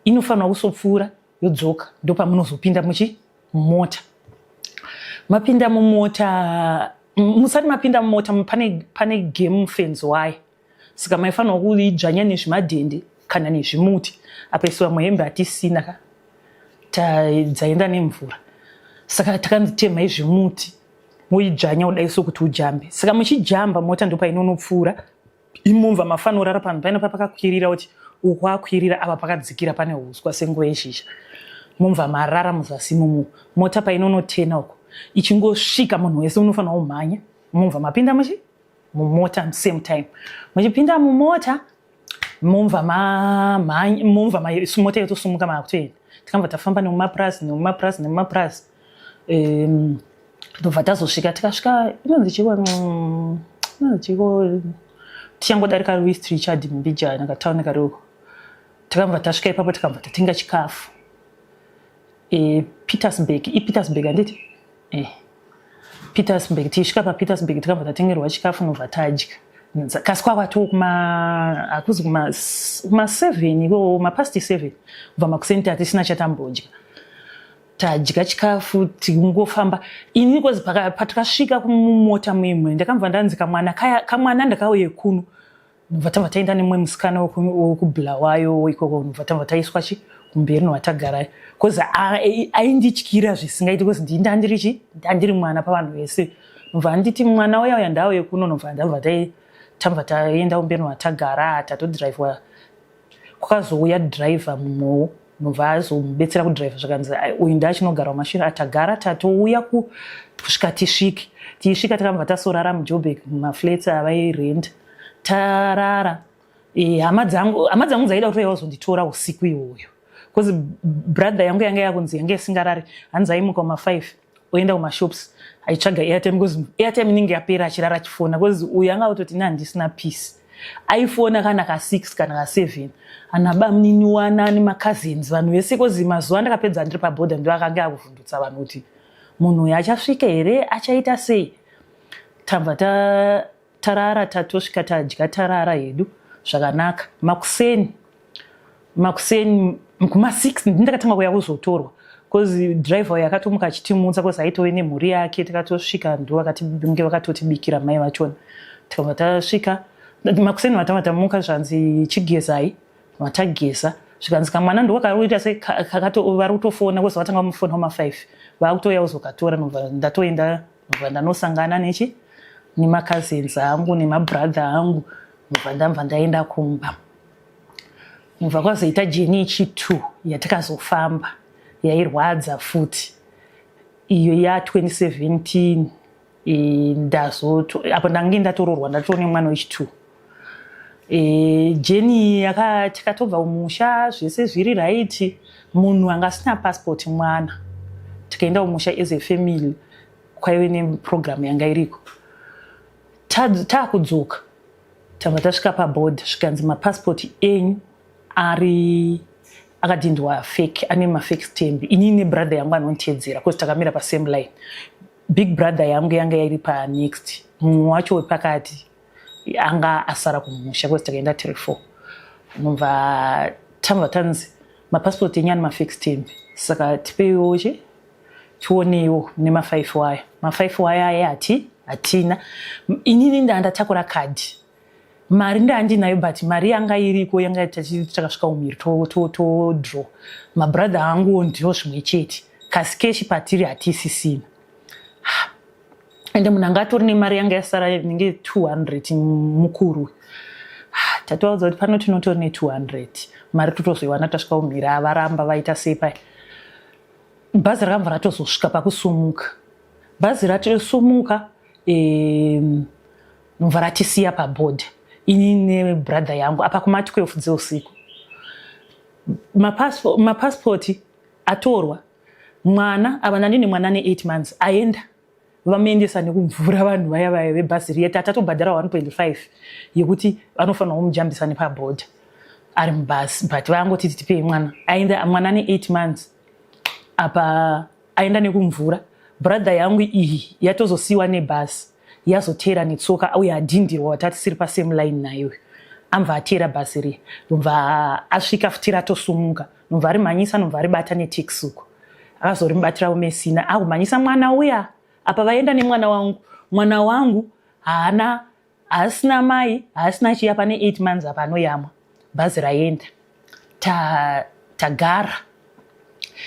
inofanirwa kusopfuura yodzoka, ndopamunozopinda muchi mumota. Mapinda mumota, musati mapinda mumota pane game fence wire, saka maifanirwa kuidzvanya nezvimadhende kana nezvimuti. Apa isu vamwe hembe hatisina ka, dzaenda nemvura, saka takanzi temai zvimuti moidzvanya kudai so kuti ujambe. Saka muchijamba, mota ndopainonopfuura. Imumva mafanorara panhu paina pakakwirira, kuti uku akwirira, apa pakadzikira, pane uswa senguva yezhizha. Mumva marara muzasi imomo. Mota painonotena uko, ichingosvika, munhu wese unofanira kumhanya. Mumva mapinda muchi mumota same time. Muchipinda mumota, mumva mamhanya, mumva mota yotosumuka, maakutoenda. Tikambva tafamba nemumapurazi, nemumapurazi, nemumapurazi, ndobva tazosvika. Tikasvika inonzi chiko, inonzi chiko, tichangodarika Louis Richard Mbijana, katauni kari uko. Takambva tasvika ipapo, tikambva tatenga chikafu. Petersburg, iPetersburg handiti? Petersburg. Tichisvika paPetersburg, tikabva tatengerwa chikafu, nobva tadya. Kasi kwakwato kuma hakuzi kuma 7 iko, mapast 7 kubva makuseni, tatisina chatambodya. Tadya chikafu, tingofamba. Ini cause patakasvika kumumota muimwe, ndakambva ndanzi kamwana kaya, kamwana ndakauye kuno. Nobva tabva taenda nemumwe musikana wekuBulawayo ikoko, nobva tabva taiswa chi kumberi, nobva tagarayo, cause aindityira zvisingaiti, cause ndii ndandiri chi ndandiri mwana pavanhu vese. Nobva anditi mwana uya uya ndauye kuno, nobva ndabva tabva taenda kumberi, nobva tagara, tatodhiraivwa. Kwakazouya dhiraivha mumwewo, nobva azomubetsera kudhiraivha, zvakanzi uyu ndaachinogara kumashure. Atagara tatouya kusvika tisvike. Tichisvika, takambva tasorara muJoburg mumaflats avairenda. Tarara. E, hama dzangu hama dzangu dzaida kuti vazonditora usiku iwoyo because brother yangu yanga yakunzi yanga isingarari, hanzi aimuka kuma5 oenda kumashops aitsvaga airtime because airtime inenge yapera, achirara achifona because uyu anga kutoti ina handisina peace. Aifona kana ka6 kana ka7, ana bamunini wana nemacousins, vanhu vese, cause mazuva andakapedza ndiri pabhodha ndo akanga akuvhundutsa vanhu kuti munhu uyu achasvika here, achaita sei. Tabva tarara, tatosvika, tadya, tarara hedu zvakanaka. Makuseni makuseni kuma6 ndakatanga kuya kuzotorwa because driver uyu akatomuka achitimutsa because aitove nemhuri yake. Takatosvika, ndo vakatinge vakatotibikira mai vachona. Tikabva tasvika makuseni, vatanga tamuka, zvanzi chigezai. Matageza, zvikanzi kamwana ndo kakaita se vari kutofona because vatanga mufona kuma5, vakutoya kuzokatora. Nobva ndatoenda, nobva ndanosangana nechi nemacousins angu nemabrother angu, nobva ndabva ndaenda kumba. Mubva kwazoita journey yechi2 yatakazofamba yairwadza futi iyo ya2017. Ndazoto apo ndange ndatororwa, ndatoo nemwana wechi2. Journey takatobva kumusha zvese zviri right, munhu anga asina passport mwana. Tikaenda kumusha as a family, kwaive neprogram yanga iriko. Taakudzoka, tabva tasvika pabhodha, zvikanzi mapasipoti enyu ari akadhindwa fake, ane mafake stamp. Inini nebrother yangu anonditeedzera because takamira pasame line, big brother yangu yanga iri panext, mumwe wacho wepakati anga asara kumusha because takaenda tiri four. Nobva tambva tanzi mapasipoti enyu ane mafake stamp, saka tipeiwo che tioneiwo nema5 waya. Ma5 waya aya hati hatina. Inini ndandatakura kadhi, mari ndandinayo, but mari yanga iriko yanga takasvika umiri todraw. Mabrother anguwo ndiwo zvimwe chete, kasi cash patiri hatisisina. Ende munhu anga atori nemari yanga yasara inenge 200 mukuru. Tatovaudza kuti pano tinotori ne200, mari totozoiwana tasvika umhiri. Avaramba, vaita sei pai. Bhazi rakabva ratozosvika pakusumuka, bhazi ratosumuka, nobva ratisiya pabhodha ini nebrother yangu apa kuma12 dzeusiku. Mapasipoti atorwa, mwana ava nandine mwana ne8 months aenda, vamuendesa nekumvura. Vanhu vaya vaya vebhazi riya tatatobhadhara 1.5 yekuti vanofanira kumujambisa nepabhodha ari mubhasi, but vangotiti tipei mwana aenda. Mwana ne8 months apa aenda nekumvura. Brother yangu iyi yatozosiyiwa nebhasi, yazoteera netsoka uye adhindirwa, watatisiri pasame line nayo, ambva ateera bhasi riya, ndobva asvika futi ratosumuka, ndobva arimhanyisa, ndobva aribata netaxi uko akazorimubatira kuMessina, akumhanyisa mwana uya. Apa vaenda nemwana wangu, mwana wangu haana, haasina mai, haasina chiya, pane 8 months apa anoyamwa. Bhazi raenda, tagara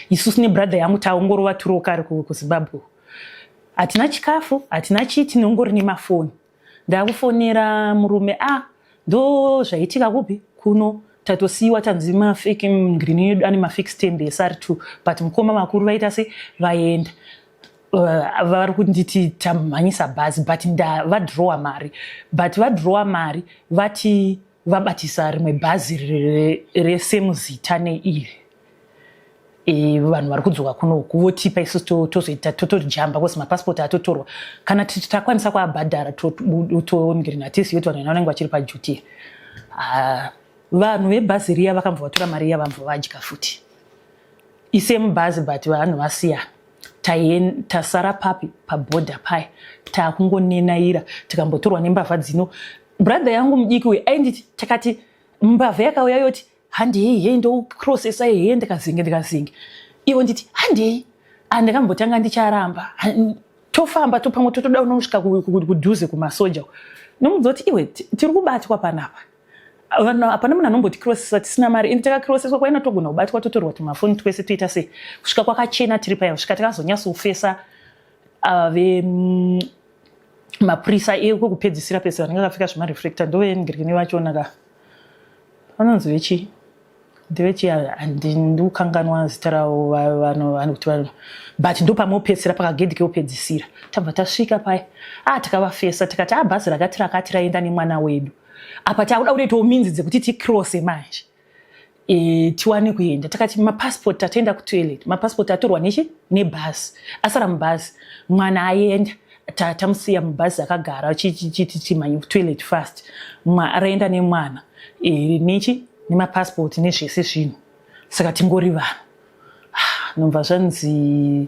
isusu nebrother yangu, taongorova turo kare kuZimbabwe, hatina chikafu, hatina chii, tinongori nemafoni. Ndakufonera murume, a ah, ndo zvaitika kupi kuno, tatosiyiwa, tanzi mafake green yedu ane mafake stamp esr2, but mukoma makuru vaita se vaenda, vari kunditi tamhanyisa bhazi, but vadhirowa mari, but vadhirowa mari vati vabatisa rimwe bhazi resame zita neiri. Vanhu vari kudzoka kunoku votipa isusu, tozoita totojamba because mapasipoti atotorwa. Kana takwanisa kuabhadhara tongirini, hatizivi kuti vanhu vanenge vachiri paduty. Vanhu vebhazi riya vakambva vatora mari iya, vambva vadya futi isame bhazi, but vanhu vasiyana. Tasara papi pabhodha paya, takungonenaira, tikambotorwa nembavha dzino. Brother yangu mudiki uyu ainditi, takati mbavha yakauya yoti handei, hei, ndocrossesa, hei, ndikazinge ndikazinge, ivo nditi handei. Andakambotanga ndicharamba, tofamba topamwe totoda unosvika kudhuze kumasoja, nomudza kuti iwe tiri kubatwa panapa, vanhu hapana munhu anomboticrossesa tisina mari, ende takacrosseswa kwaina togona kubatwa, totorwa tumafoni twese, toita sei. Kusvika kwakachena tiri paya, kusvika takazonyatsofesa ve mapurisa ekwekupedzisira pese vanenge vakapfeka zvemareflector, ndovengirikini vachona ka, vanonzi vechi ndevechi, ndikukanganwa zita ravo, vanhu kuti vanhu, but ndo pamopedzisira pakagedhi keupedzisira. Tabva tasvika paya, a takavafesa, tikati a bhazi rakati rakati raenda nemwana wedu. Apa takuda kutoitawo minzi dzekuti ticrosse manje, tiwane kuenda. Takati mapassport, tatoenda kutoilet, mapassport atorwa nechi nebhasi, asara mubhazi. Mwana aenda, tamusiya mubhazi akagara, chimhanye kutoilet fast. Raenda nemwana, nechi nemapassport nezvese zvinhu. Saka tingori vanhu. Ah, nobva zvanzi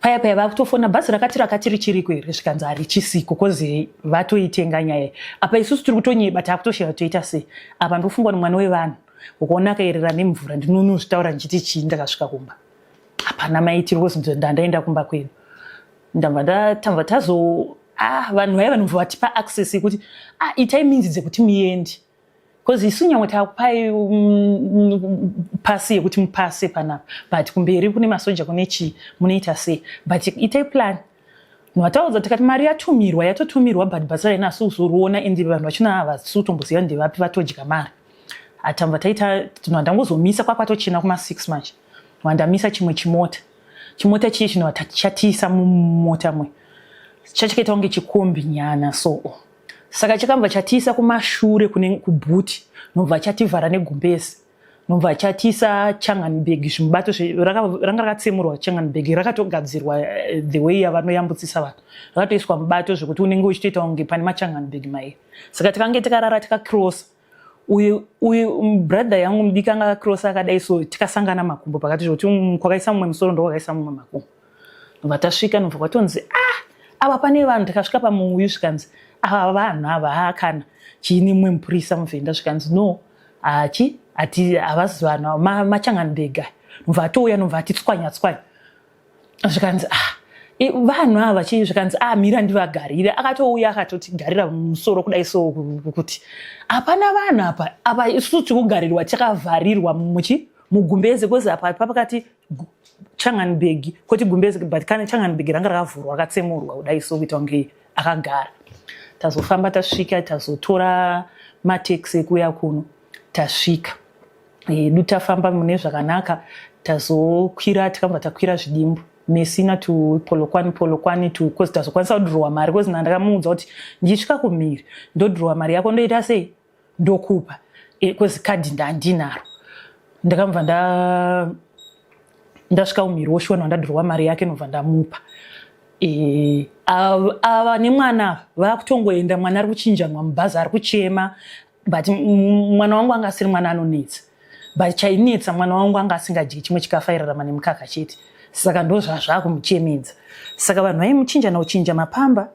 paya paya vakutofona bhazi rakati richiriko here? Zvikanzi harichisiko, 'cause vatoitenga nyaya. Apa isusu tiri kutonyeba, takutoshaya toita sei. Apa ndofungwa nemwana wevanhu, ukaona akayerera nemvura, ndinonozvitaura ndichiti chii? Ndakasvika kumba, hapana maitiro, 'cause ndandaenda kumba kwedu, ndabva ndatambva tazo, ah, vanhu vaiva vanobva vatipa access yekuti, ah, itai minzi dzekuti muende, 'cause isu nyangwe takupai pasi yekuti mupase panapa, but kumberi kune masoja, kune chii, munoita sei? But itai plan. Vataudza, tikati mari yatumirwa, yatotumirwa, but basa raina asi uzoriona, ende vanhu vachona havasi kutomboziva ndevapi vatodya mari. Atambva taita ndangozomisa kwakwatochena kuma6 manje, wandamisa chimwe chimota. Chimota chii chinova chatiisa mumota mwe, chachakaita kunge chikombi nyana. So saka chakambva chatiisa kumashure kune kuboot, nobva chativhara negumbezi, nobva chatiisa Changan bag, zvimubato ranga rakatsemurwa. Changan bag rakatogadzirwa the way yavanoyambutsisa vanhu, rakatoiswa mubato zvekuti unenge uchitoita kunge pane machangan bag mairi. Saka tikange tikarara tikacrossa, uyu uyu brother yangu mudiki anga akacrossa akadai, so tikasangana makumbo pakati, zvokuti kwakaisa mumwe musoro ndokwakaisa mumwe makumbo. Nobva tasvika, nobva kwatonzi, ah, ava pane vanhu. Takasvika pamuuyu, zvikanzi ava vanhu ava haakana chiini. Mumwe mupurisa muvhenda, zvikanzi no, hachi hati havazi vanhu ava, machanganbega. Nobva atouya, nobva atitswanya tswanya, zvikanzi, ah, vanhu ava chii? Zvikanzi, ah, mira ndivagarire. Akatouya akatotigarira musoro kudai, so kuti hapana vanhu apa. Apa isusu tikugarirwa, takavharirwa muchi mugumbeze, 'cause apa papakati Changanbeg kwoti gumbeze, but kana Changanbeg ranga rakavhurwa, rakatsemurwa kudai, so kuita kunge akagara. Tazofamba tasvika, tazotora mateksi ekuuya kuno. Tasvika edu, tafamba mune zvakanaka, tazokwira, tikabva takwira zvidimbu Mesina to Polokwane, Polokwane to, 'cause tazokwanisa kudhirowa mari, 'cause ndakamuudza kuti ndichisvika kumhiri ndodhirowa mari yako, ndoita sei, ndokupa, 'cause kadhi ndandinaro. Ndakabva ndasvika kumhiri woshona, ndadhirowa mari yake, nobva ndamupa. Ava nemwana ava vakutongoenda. Mwana ari kuchinjanwa mubhazi, ari kuchema, but mwana wangu anga asiri mwana anonetsa, but chainetsa, mwana wangu anga asingadyi chimwe chikafu, airarama nemukaka chete. Saka ndo zvazvakumuchemedza. Saka vanhu vaimuchinjana kuchinja mapamba,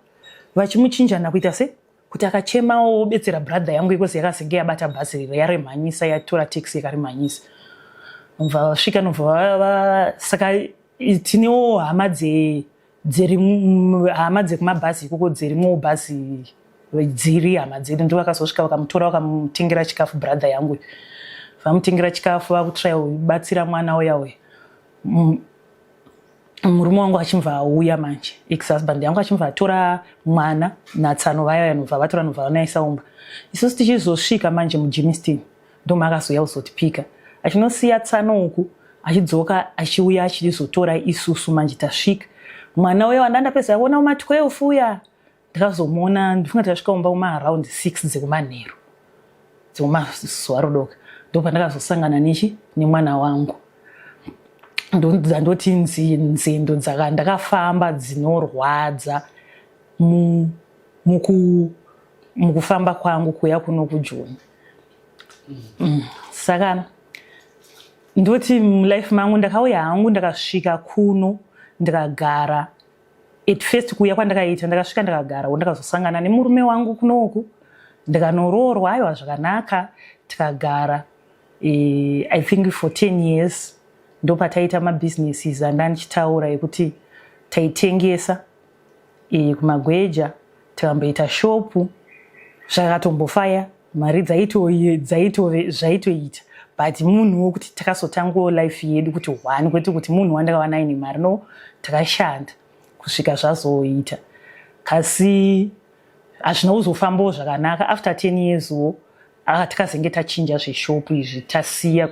vachimuchinjana kuita se kuti akachemawo wobetsera brother yangu, ikozi yakazenge yabata bhazi rira, yaremhanyisa, yatora taxi yakarimhanyisa. Nobva vasvika, nobva saka tinewo hama dziri hama dzekumabhazi ikoko, dzirimowo bhazi, dziri hama dzedu. Ndo vakazosvika vakamutora, vakamutengera chikafu. Brother yangu vamutengera chikafu, vakutraya kubatsira mwana uya uya. Murume wangu achimva auya manje, ex husband yangu achimva atora mwana natsano vaya, vanobva vatora, nobva vanaisa umba. Isusu tichizosvika manje muGermiston, ndomaakazouya kuzotipika, achinosiya tsano uku, achidzoka, achiuya achizotora isusu manje tasvika. Mwana uya wandandapedza kuona kuma12 uya, ndakazomuona, ndifunga tasvika umba kumaaround 6 dzekumanheru, dzekumazuva rodoka, ndo pandakazosangana nechi nemwana wangu. Ndoti nzendo ndakafamba dzinorwadza mukufamba kwangu kuya kuno kuJoni. Saka ndoti mulife mangu ndakauya hangu, ndakasvika kuno, ndikagara. At first kuuya kwandakaita, ndakasvika ndakagara, ndakazosangana nemurume wangu kunoku, ndikanoroorwa, aiwa, zvakanaka, tikagara, I think for 10 years. Ndopataita mabusinesses andandichitaura ekuti taitengesa kumagweja, tikamboita shopu, zvakatombofaya, mari dzaitove zvaitoita, but munhu wokuti takazotangawo life yedu kuti one, kwete kuti munhu wandakawana aine mari, no, takashanda kusvika zvazoita. Kasi hazvina kuzofambawo zvakanaka. After 10 years wo tikazenge tachinja zveshopu izvi, tasiya,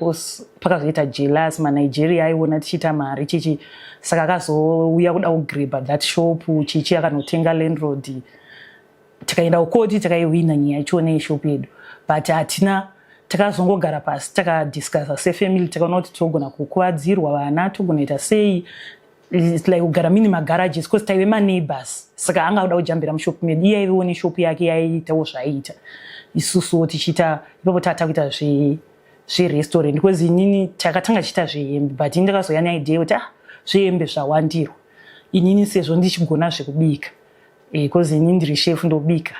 pakazoita jealous. MaNigeria aiona tichiita mari chichi, saka akazouya kuda kugrabha that shop chichi, akanotenga landlord. Tikaenda kukoti, takaihwina nyaya yachona yeshopu yedu, but hatina. Takazongogara pasi, takadiscussa sefamily, takaona kuti togona kukuvadzirwa vana, togona ita sei. It's like kugara mini magarages, because taive maneighbors, saka anga kuda kujambira mushopu medu. Iye aivewo neshopu yake, yaiitawo zvaiita, isusuwo tichiita ipapo. Tata kuita zverestaurant, because inini takatanga tichiita zvehembe, but ini ndakazoya neidea yekuti, ah, zvehembe zvawandirwa, inini sezvo ndichigona zvekubika, because inini ndiri chef, ndobika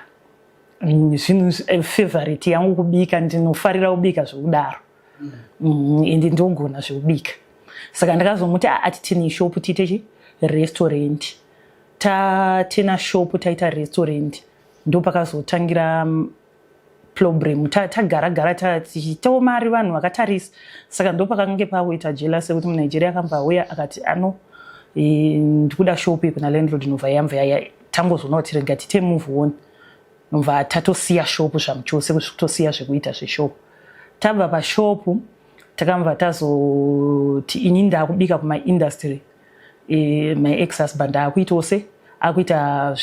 zvinhu. Favorite yangu kubika, ndinofarira kubika zvekudaro, ende ndogona zvekubika. Saka ndakazomuti, "Ah, atitine shop, tiite chi restaurant." Tatina shop, taita restaurant, ndo pakazotangira problem. Tagara gara tichiitawo mari, vanhu vakatarisa. Saka ndo pakange pakuita jealous, yekuti muNigeria akambva auya akati ano, ndikuda shop kuna landlord. Nobva yambva tangozoona kuti rega tiite move on, nobva tatosiya shop zvamuchose, kutosiya zvekuita zveshop. Tabva pashopu, takambva tazoti ini ndaakubika kumaindustry, my ex husband akuitawo se akuita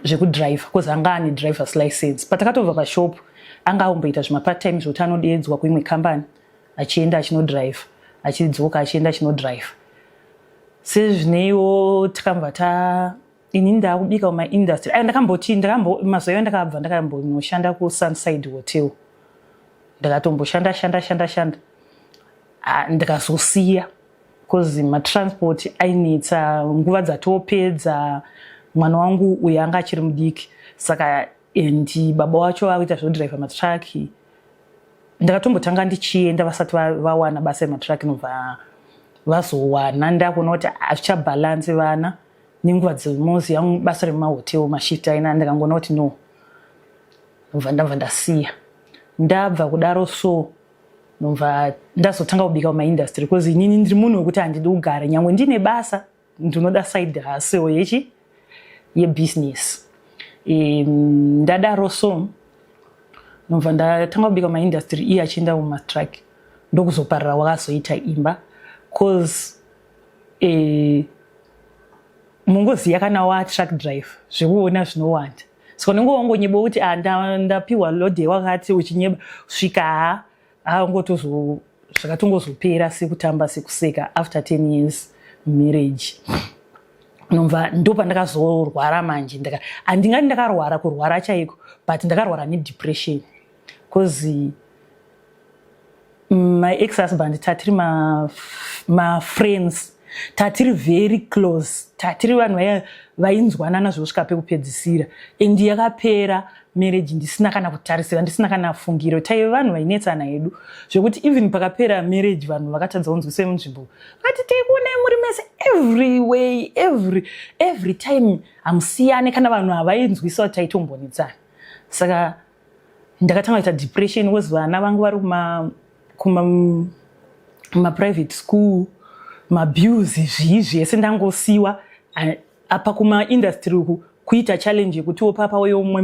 zvekudrive, because anga ane drivers license. Patakatobva pashop, anga aomboita zvimapart time zvokuti anodeedzwa kuimwe kambani, achienda achinodrive, achidzoka, achienda achinodrive. Sezvineiwo takambva ta ini ndaakubika kumaindustry ayo. Ndakamboti ndakambo mazuva iyo ndakabva ndakambonoshanda kuSunside Hotel. Ndakatomboshanda, shanda, shanda, shanda. Ah, ndikazosiya because matransport ainetsa, nguva dzatopedza. Mwana wangu uyo anga achiri mudiki, saka and baba wacho akuita zvodhiraivha matraki. Ndakatombotanga ndichienda vasati vawana basa rematraki, nobva vazowana. Ndakuona kuti hazvichabhalansi vana nenguva dzemoziya basa remahotel, mashift aina. Ndikangoona kuti no, ndobva ndabva ndasiya. Ndabva kudaro, so ndobva ndazotanga kubika mumaindustry, because inini ndiri munhu wekuti handidi kugara. Nyangwe ndine basa, ndinoda side hustle yechi yebusiness. Ndadaro so, ndobva ndatanga kubika mumaindustry, iye achienda mumatruck. Ndokuzoparira wakazoita imba, cause mungoziya kana watruck drive, zvekuona zvinowanda. Saka unenge wangonyeba kuti, ah, ndapiwa load wakati, uchinyeba svika ha angotozo. Zvakatongozopera sekutamba sekuseka after 10 years marriage. Nobva ndo pandakazorwara manje. Handingati ndakarwara kurwara chaiko, but ndakarwara nedepression, because my ex husband, tatiri mafriends, tatiri very close, tatiri vanhu vaya vainzwanana zvosvika pekupedzisira. And yakapera marriage ndisina kana kutarisira, ndisina kana fungiro. Taive vanhu vainetsana hedu, zvekuti even pakapera marriage, vanhu vakatadza kunzwisa munzvimbo, vakati, "Teikuonai muri mese every way, every time, hamusiyane." Kana vanhu havainzwisa kuti taitombonetsana. Saka ndakatanga kuita depression, because vana vangu vari kuma private school, mabills, zvii zvese, ndangosiwa apa kumaindustry uku. Kuita challenge yekutiwo papa uye umwe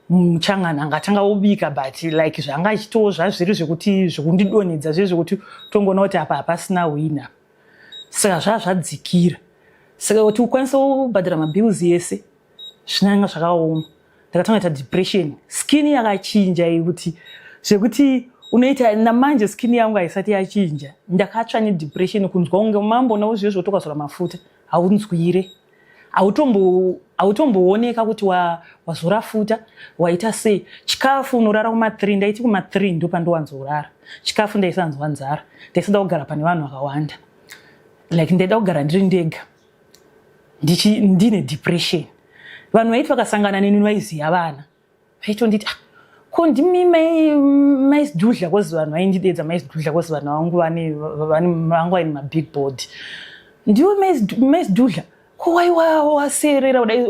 muchangana angatanga obika, but like zvanga achitowo zvazviri zvekuti zvekundidonhedza, zve zvekuti tongoona kuti apa hapasina wina. Saka zvaa zvadzikira, saka kuti ukwanise kubhadhara mabills ese zvinanga zvakaoma. Ndakatanga kuita depression, skin yakachinja yekuti zvekuti unoita namanje skin yangu haisati yachinja. Ndakatsva nedepression, kunzwa kunge mambonawo zviyo zvekuti ukazora mafuta haunzwire, hautombooneka kuti wazora futa, waita sei. Chikafu unorara kuma3, ndaiti kuma3 ndopandowanzorara. Chikafu ndaisanzwa nzara, ndaisada kugara pane vanhu vakawanda, like ndaida kugara ndiri ndega, ndine depression. Vanhu vaiti vakasangana neni vaiziva vana, vaitonditi, "Ah, ko ndimi maisidhudhla?" Cause vanhu vaindidedza maisidhudhla, cause vanhu vangu vangu vaine mabig board. "Ndiwe maisidhudhla? Ko wai waserera kudai?"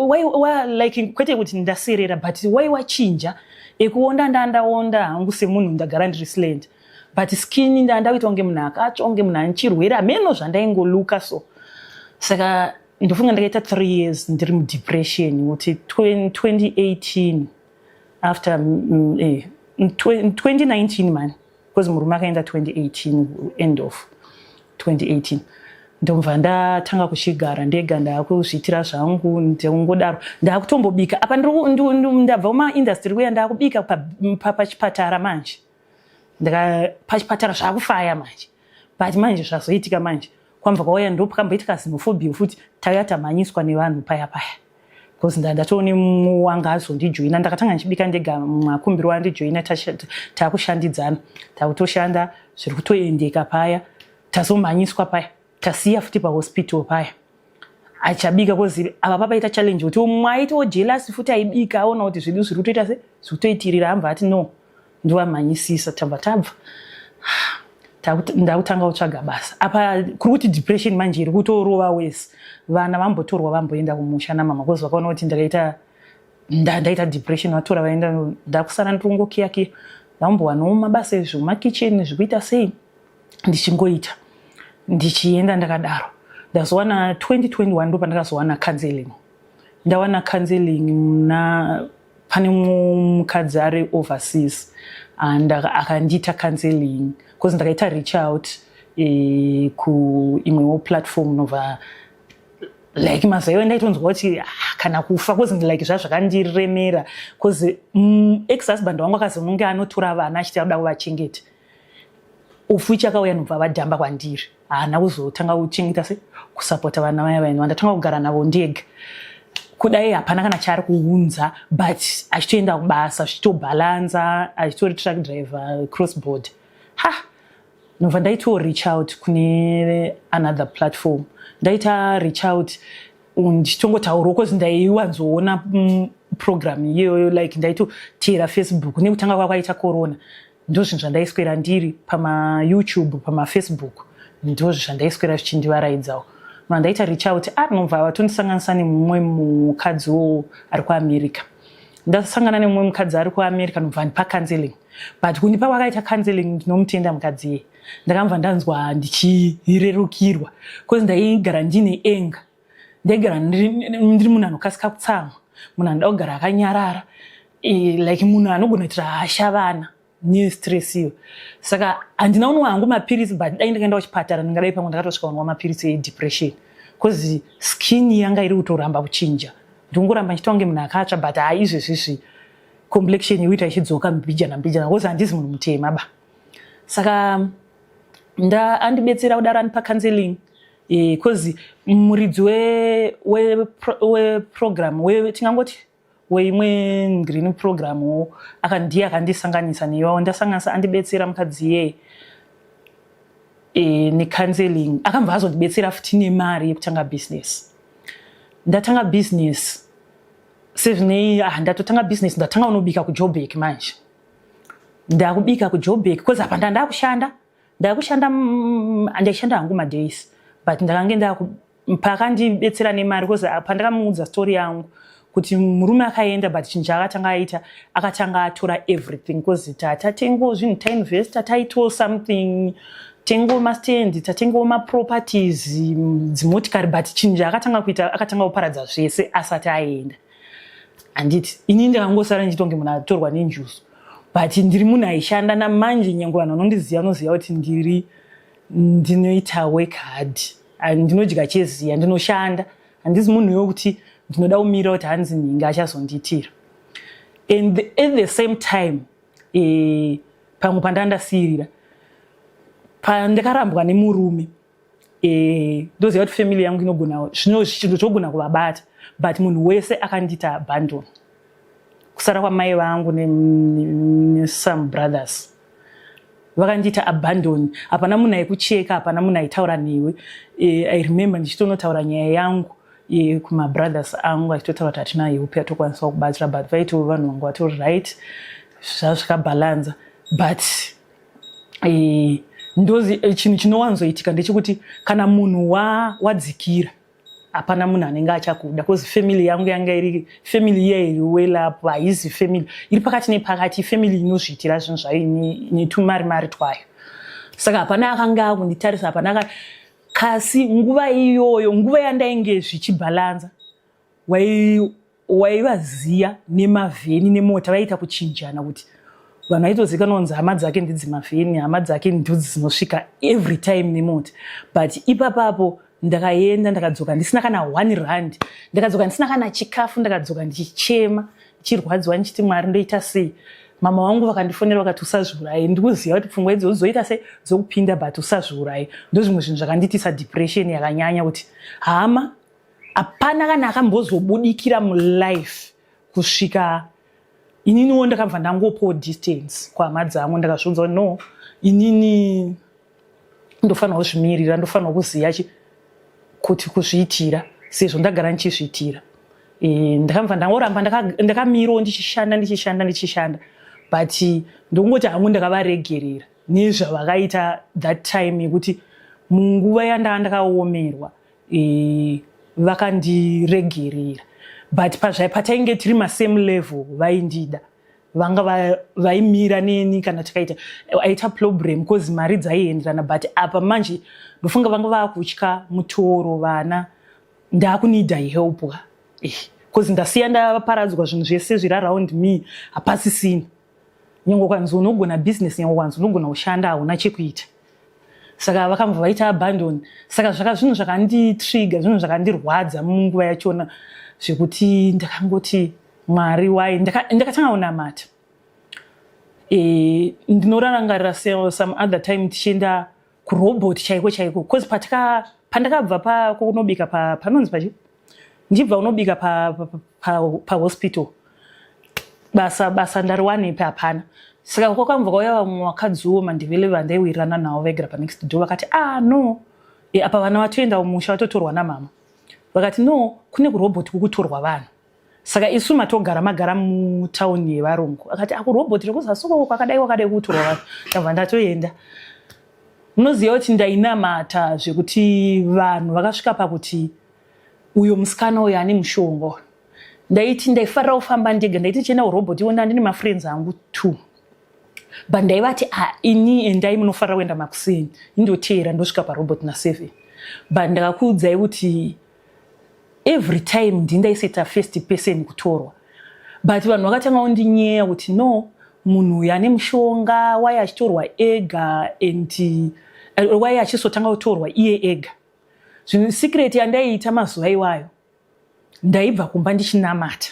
Like kwete kuti ndaserera, but wai wachinja ekuonda. Ndandaonda hangu semunhu, ndagara ndiri slender, but skin ndandakuita kunge munhu akatsva, kunge munhu ane chirwere, hameno zvandaingoluka so. Saka ndofunga ndakaita 3 years ndiri mudepression, kuti 2018 after 2019 man, because murume akaenda 2018, end of 2018. Ndobva ndatanga kuchigara ndega, ndakuzviitira zvangu, ndongodaro ndakutombobika apa. Ndabva mumaindustry kuya, ndakubika pachipatara manje. Pachipatara zvakufaya manje, but manje zvazoitika manje, kwambva kwauya, ndopakamboitika xenophobia futi. Tauya tamhanyiswa nevanhu paya paya, because ndatoone mumwe wanga azondijoina. Ndakatanga ndichibika ndega, makumbiro andijoina, takushandidzana, takutoshanda, zviri kutoendeka paya. Tazomhanyiswa paya, tasiya futi pahospital paya, achabika, cause ava papaita challenge kuti umwe aitawo jealous futi, aibika aona kuti zvedu zviri kutoita se zviri kutoitirira, ambva ati no, ndovamhanyisisa. Tabva tabva, ndakutanga kutsvaga basa. Apa kuri kuti depression manje iri kutorova wese. Vana vambotorwa, vamboenda kumusha namama, cause vakaona kuti ndakaita ndaita depression, vatora vaenda. Ndakusara ndirongokiyakiya, ndambowanawo mabasa ezvemumakicheni, zvikuita sei, ndichingoita, ndichienda ndakadaro. Ndazowana 2021, ndo pandakazowana counseling. Ndawana counseling muna pane mumwe mukadzi ari overseas and akandiita counseling, because ndakaita reach out kuimwewo platform. Nobva like mazuva iwo ndaitonzwa kuti, ah, kana kufa, cause like zvazvakandiremera, cause ex husband wangu akazononge anotora vana achiti anoda kuvachengeta, of which akauya nobva vadhamba kwandiri. Haana kuzotanga kuchengeta se kusapota vana vaya. Vaino ndatanga kugara navo ndega kudai, hapana kana chaari kuunza, but achitoenda kubasa, zvichitobhalanza, achitori truck driver cross board. Ha, nobva ndaitawo reach out kune another platform. Ndaita reach out ndichitongotaurawo, cause ndaiwanzoona program iyoyo, like ndaitoteera Facebook. Nekutanga kwakwaita corona, ndo zvinhu zvandaiswera ndiri pamaYouTube, pamaFacebook, ndo zvandaiswera zvichindivaraidzawo. Mandaita reach out, anobva vatondisanganisa nemumwe mukadziwo ari kuAmerica. Ndasangana nemumwe mukadzi ari kuAmerica, nobva ndipa counseling. But kundipa kwakaita counseling, ndinomutenda mukadzi iye, ndakambva ndanzwa ndichirerukirwa, because ndaigara ndine anger, ndaigara ndiri munhu anokasika kutsamwa, munhu anoda kugara akanyarara, like munhu anogona kuitira hasha vana nestress iyo. Saka handina kunwa hangu mapirisi, but dai ndikaenda kuchipatara, ndingadai pamwe ndakatosvika kunwa mapirisi edepression, because skin yanga iri kutoramba kuchinja, ndingoramba ndichita kunge munhu akatsva. But hai, izvezvizvi complexion ikuita ichidzoka mbijana mbijana, because handisi munhu mutema ba. Saka nda andibetsera kudaro, andipa counseling, because muridzi weprogram we, tingangoti weimwe green program ndiye akandisanganisa neiwawo. Ndasanganisa, andibetsera mukadzi iyeye necounseling, akambva azondibetsera futi nemari yekutanga business. Ndatanga business sezvinei, ah, ndatotanga business, ndatanga unobika kuJoburg manje. Ndakubika kuJoburg, because apa ndandakushanda, ndakushanda, ndaishanda hangu madays, but ndakange ndaku paakandibetsera nemari, because pandakamuudza story yangu kuti murume akaenda, but chinhu chaakatanga aita, akatanga atora everything, because tatengawo zvinhu, tainvesta, taitawo something, tengawo mastand, tatengawo maproperties, dzimotikari, but chinhu chaakatanga kuita, akatanga kuparadza zvese asati aenda. Handiti ini ndakangosara ndichitonge munhu atorwa nenjuzu, but ndiri munhu aishanda namanje. Nyange vanhu vanondiziva vanoziva kuti ndinoita work hard, ndinodya cheziya, ndinoshanda. Handisi munhu wekuti ndinoda kumira kuti hanzi nhingi achazondiitira. And at the same time, pamwe pandandasiyirira, pandakarambwa nemurume, ndoziva kuti family yangu inogona zvino chinhu chogona kuvabata, but munhu wese akandiita abandon, kusara kwamai vangu nesome brothers vakandiita abandon. Hapana munhu aikucheka, hapana munhu aitaura newe. I remember ndichitonotaura nyaya yangu kumabrothers angu, achitotaura kuti hatina help yatokwanisa kubatsira, but vaitova vanhu vangu vatori right, zvazvikabhalanza. But ndozi chinhu chinowanzoitika ndechekuti kana munhu wadzikira, hapana munhu anenge achakuda, because family yangu yanga iri family iya iri well up. Haizi family iri pakati nepakati, family inozviitira zvinhu zvayo netumari mari twayo. Saka hapana akanga akunditarisa, hapana. Kasi nguva iyoyo, nguva yandainge zvichibhalanza, waivaziya nemavheni nemota vaiita kuchinjana, kuti vanhu vaitozivikanwa kunzi hama dzake ndidzimavheni, hama dzake ndodzi dzinosvika every time nemota. But ipapapo Ndakaenda, ndakadzoka ndisina kana R1, ndakadzoka ndisina kana chikafu, ndakadzoka ndichichema, ndichirwadziwa, ndichiti, "Mwari, ndoita sei?" Mama vangu vakandifonera vakati, "Usazviurayi. Ndikuziva kuti pfungwa idzodzo dzoita sei, dzokupinda, but usazviurayi." Ndo zvimwe zvinhu zvakandiitisa depression yakanyanya, kuti hama hapana kana akambozobudikira mulife kusvika ininiwo ndakabva ndangopawo distance kuhama dzangu. Ndakazviudza kuti no, inini ndofanira kuzvimirira, ndofanira kuziva kuti kuzviitira sezvo ndagara ndichizviitira. Ndakabva ndangoramba ndakamirawo ndichishanda, ndichishanda, ndichishanda, but ndongoti hangu ndakavaregerera nezvavakaita that time, yekuti munguva yandanga ndakaomerwa vakandiregerera. But patainge tiri masame level, vaindida, vanga vaimira neni kana tikaita aita problem, cause mari dzaienderana. But apa manje ndofunga vanga vaakutya mutoro, vana, ndaakunida help ka, cause ndasiya ndaparadzwa, zvinhu zvese zviri around me hapasisina. Nyange kwanzi unogona business, nyange kwanzi unogona kushanda, hauna chekuita. Saka vakambva vaita abandon. Saka zvaka zvinhu zvakanditrigger, zvinhu zvakandirwadza munguva yachona, zvekuti ndakangoti, "Mwari, wai?" Ndakatanga kunamata. Ndinorangarira some other time tichienda kurobot chaiko chaiko, cause pandakabva pakunobika panonzi pachi, ndichibva unobika pahospital, basa ndariwanepi? Hapana. Saka kwakambva kwauya vamwe vakadziwo, maNdebele vandaiwirirana navo, vaigara panext door, vakati, "Ah, no." Apa vana vatoenda kumusha, vatotorwa namama. Vakati, "No, kune kurobhoti kukutorwa vanhu." Saka isu matogara magara mutauni yevarungu. Akati, "Akurobhoti rekuzasi uko kwakadai kwakadai kukutorwa vanhu." Ndabva ndatoenda. Munoziva kuti ndainamata zvekuti vanhu vakasvika pakuti uyo musikana uyo ane mushonga. Ndaiti ndaifarira kufamba ndega. Ndaiti chienda kurobhoti iwona ndine mafriends angu two, but ndaivati, "Ah, ini endai, munofarira kuenda makuseni, indoteera, ndosvika parobhoti na7." But ndakakuudzai kuti every time ndindaiseta first person kutorwa, but vanhu vakatanga kundinyeya kuti no, munhu uyu ane mushonga, wai achitorwa ega and wai achisotanga kutorwa iye ega. Zvinhu secret yandaiita mazuva iwayo, ndaibva kumba ndichinamata.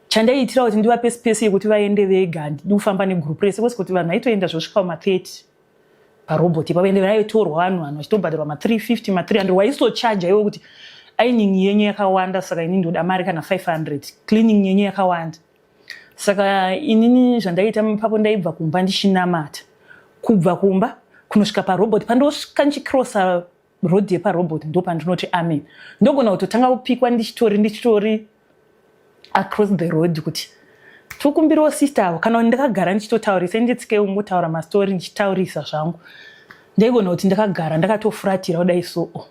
Chandaiitira kuti ndivape space yekuti vaende vega, handidi kufamba negroup rese kwese, kuti vanhu vaitoenda zvosvika kuma30 parobhoti ipapo, ende vaitorwa vanhu vachitobhadharwa ma350, ma300. Waisochaja iwe kuti ironing yenyu yakawanda, saka inini ndoda mari kana 500, cleaning yenyu yakawanda. Saka inini zvandaiita papo, ndaibva kumba ndichinamata, kubva kumba kunosvika parobhoti. Pandosvika ndichicrossa road yeparobhoti, ndo pandinoti amen. Ndogona kutotanga kupikwa ndichitori across the road, kuti tokumbirawo sister avo, kana kuti ndakagara ndichitotaurisa, nditsike kungotaura mastori, ndichitaurisa zvangu. Ndaigona kuti ndakagara ndakatofuratira kudai, so oh,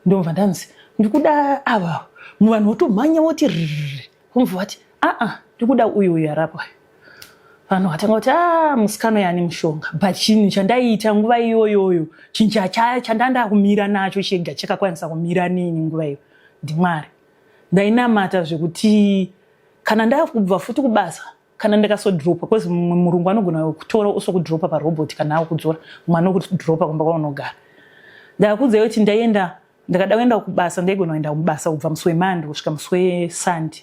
ndobva ndanzi, "Ndikuda ava." Muvanhu votomhanya, voti rrr, vomubva vati, "Aa, ndikuda uyu, uyu arapwa." Vanhu vatanga kuti, "A, musikana uyu ane mushonga." But chinhu chandaiita nguva iyoyoyo, chinhu chandanda kumira nacho chega, chakakwanisa kumira neni nguva iyo, ndiMwari. Ndainamata zvekuti kana ndakubva futi kubasa, kana ndikasodropa, because mumwe murungu anogona kutora osokudropa parobhoti, kana akudzora, mumwe anokudropa kumba kwaunogara. Ndakakuudzai kuti ndaienda, ndakada kuenda kubasa, ndaigona kuenda kubasa kubva musi weMonday kusvika musi weSunday,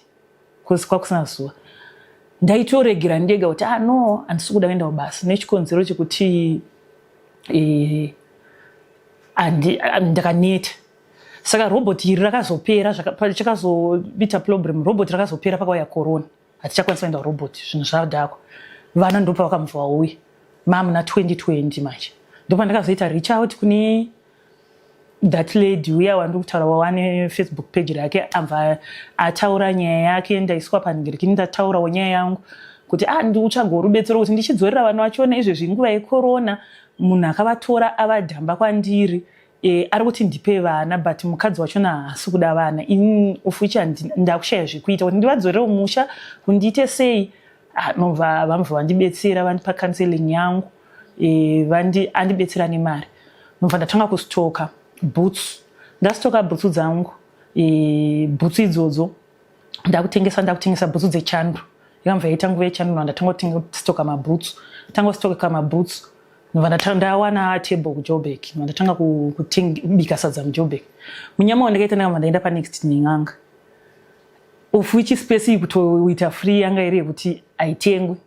because kwakusina zuva. Ndaitoregera ndega kuti, "Ah, no, handisi kuda kuenda kubasa," nechikonzero chekuti ndakaneta. Saka robhoti iri rakazopera, chakazoita problem, robhoti rakazopera pakauya corona. Hatichakwanisa kuenda kurobhoti, zvinhu zvadhakwa. Vana ndopa vakamubva vauya mamuna 2020. Manje ndopandakazoita reach out kune that lady uya wandiri kutaura, wawane Facebook page rake, abva ataura nyaya yake. Ndaiswa panhingirikini, ndataurawo nyaya yangu kuti, "A, ndiri kutsvagawo rubetsero kuti ndichidzorera vana vachona. Izvezvi nguva yecorona, munhu akavatora avadhamba kwandiri, ari kuti ndipe vana, but mukadzi wachona haasi kuda vana. Ini of which ndakushaya zvekuita kuti ndivadzorere musha, kuti ndiite sei?" Ah, nobva vamubva vandibetsera, vandipa counseling yangu, andibetsera nemari. Nobva ndatanga kustoka boots. Ndastoka bhutsu dzangu, bhutsu idzodzo ndakutengesa, ndakutengesa bhutsu dzechando. Ikambva yaita nguva yechando, ndatanga kustoka mabhutsu, tanga kustoka mabhutsu. Ndobva ndawana table kuJoburg, ndobva ndatanga kubika sadza muJoburg. Munyama wandakaita ndakabva ndaenda panext nen'anga, of which space iyi kutoita free yanga iri yekuti haitengwi.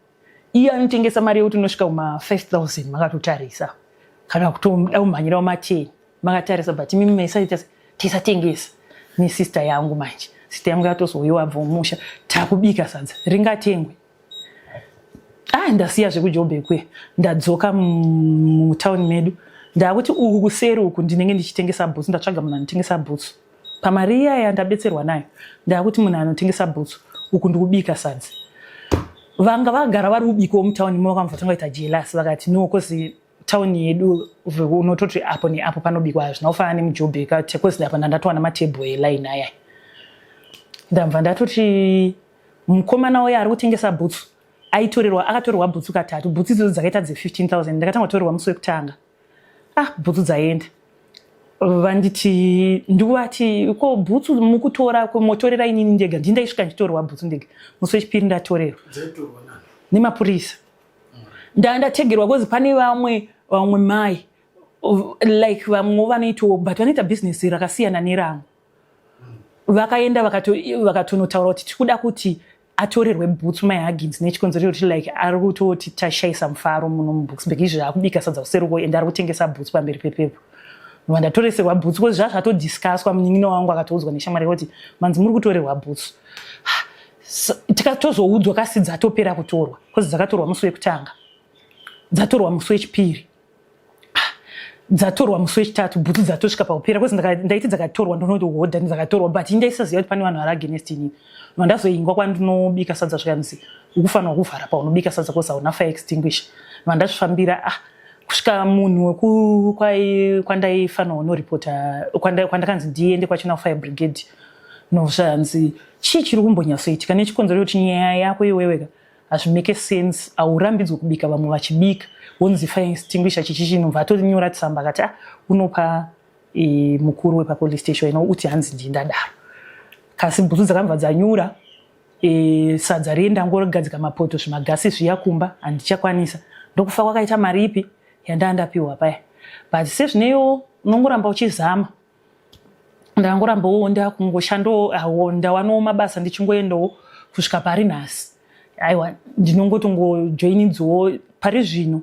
Iye anotengesa mari yekuti unosvika kuma 5000 makatotarisa, kana kutoda kumhanyira kuma 10 makatarisa, but imimi maisaita tisatengesa nesister yangu. Manje sister yangu yatozouyiwa abva mumusha, takubika sadza ringatengwe. Ah, ndasiya zvekuJoburg kuya, ndadzoka mutauni medu. Ndakuti uku kuseri uku ndinenge ndichitengesa bhutsu. Ndatsvaga munhu anotengesa bhutsu pamari iya yandabetserwa nayo. Ndakuti munhu anotengesa bhutsu, uku ndikubika sadza. Vanga vagara vari kubikawo mutauni mo, vakamva tanga kuita jealous, vakati no, cause tauni yedu unototi apo neapo panobikwa, hazvina kufanana nemuJoburg, cause apa ndandatowana matebhuru eline aya. Ndabva ndatoti mukomana uyo ari kutengesa bhutsu aitorerwa, akatorerwa bhutsu katatu. Bhutsu idzodzo dzakaita dze15 000. Ndakatanga kutorerwa musi wekutanga. Ah, bhutsu dzaenda. Vanditi ndikuvati, ko bhutsu mukutora motorera inini ndega? Ndindaisvika ndichitorerwa bhutsu ndega. Musi wechipiri ndatorerwa nemapurisa. Ndandategerwa cause pane vamwe mai, like vamwewo vanoitawo, but vanoita bhizinesi rakasiyana nerangu. Vakaenda vakatonotaura kuti tikuda kuti atorerwe bhutsu mai Huggins, nechikonzero chekuti like ari kutoti tashayisa mufaro muno muBoksburg. Izvi akubika sadza kuseruko ende ari kutengesa bhutsu pamberi pepepo. Vandatoreserwa bhutsu cause zvazvatodiscusswa. Munin'ina wangu akatoudzwa neshamwari kuti manzi muri kutorerwa bhutsu. Tikatozoudzwa kasi dzatopera kutorwa, cause dzakatorwa musi wekutanga, dzatorwa musi wechipiri, dzatorwa musi wechitatu. Bhutsu dzatosvika pakupera cause ndaiti dzakatorwa ndonotohodha dzakatorwa, but indaisaziva kuti pane vanhu vari against inini. Vandazoingwa kwandinobika sadza, zvikanzi ukufanirwa kuvhara paunobika sadza cause hauna fire extinguisher. Vandazvifambira, ah, kusvika munhu kwandaifanirwa kunoripota, kwandakanzi ndiende kwachona kufire brigade, nozvanzi chii chiri kumbonyatsoitika, nechikonzero chekuti nyaya yako iweweka hazvimake sense, haurambidzwe kubika vamwe vachibika, wonzi fire extinguisher chichi chinobva. Atonyora tsamba akati, ah, unopa mukuru wepapolice station ino uti hanzi ndii ndadaro. Kasi bhutsu dzakabva dzanyura. Sadza riye ndangogadzika mapoto, zvimagasi zviya kumba handichakwanisa. Ndokufa kwakaita mari ipi yandaa ndapiwa paya. But sezvineyo unongoramba uchizama. Ndangorambawo ndakungoshandawo, ndawanawo mabasa, ndichingoendawo kusvika pari nhasi. Aiwa, ndinongotongojoinidzawo pari zvino.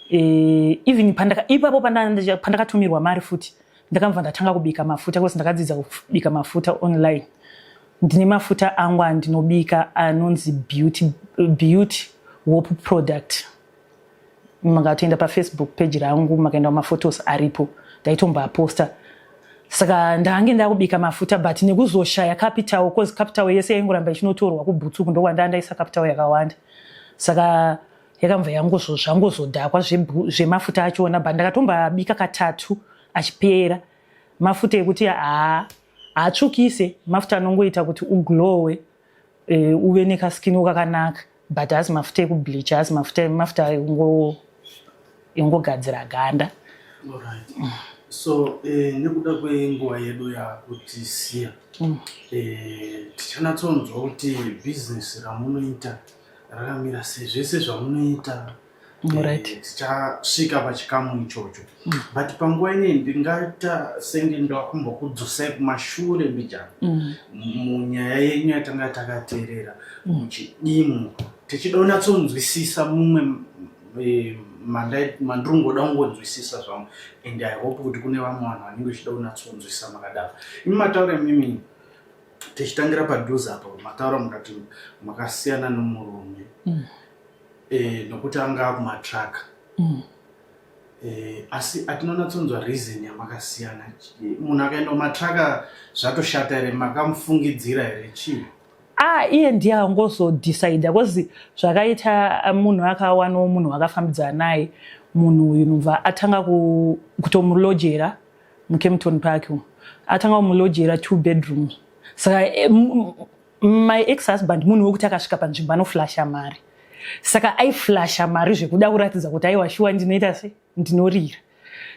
Even pandaka, ipapo pandakatumirwa mari futi, ndakabva ndatanga kubika mafuta, cause ndakadzidza kubika mafuta online. Ndine mafuta angu andinobika anonzi Beauty Hope Product. Makatoenda paFacebook page rangu, makaenda mumaphotos aripo, ndaitomboaposta. Saka ndange ndakubika mafuta, but nekuzoshaya capital, cause capital yese yaingoramba ichinotorwa kubhutsuku, ndokwandaa ndaisa capital yakawanda. Saka yakambva zvangozodhakwa zvemafuta achona, but ndakatombabika katatu achipera. Mafuta ekuti haatsvukise, mafuta anongoita kuti uglowe, uve nekaskini kakanaka, but haasi mafuta ekubleach, haasi mafuta engogadzira ganda. Alright. So nekuda kwenguva yedu yakutisiya, tichanatsonzwa kuti bhizinesi ramunoita rakamira sei, zvese zvamunoita. Tichasvika pachikamu ichocho, but panguva inei ndingaita senge ndakumbokudzosai kumashure mbijana munyaya yenyu yatanga takateerera muchidimo, tichida kunyatsonzwisisa mumwe mandiringoda kungonzwisisa zvangu, and I hope kuti kune vamwe vanhu vanenge vachida kunyatsonzwisisa makadaro. Imi mataura, imimi tichitangira padhuze apo mataura mukati makasiyana nomurume nokuti anga akumatraka, asi atinonyatsonzwa reason yamakasiyana. Munhu akaenda kumatraka zvatoshata here? Makamufungidzira here? Chii? Ah, iye ndiye angozodecida, cause zvakaita munhu akawanawo munhu wakafambidzana naye. Munhu uyu nobva atanga kutomulojera muKempton Park umu, atanga kumulojera two bedroom. Saka my ex husband munhu wekuti akasvika panzvimbo anoflasha mari. Saka aiflasha mari zvekuda kuratidza kuti aiwa, shuwa ndinoita se ndinorira.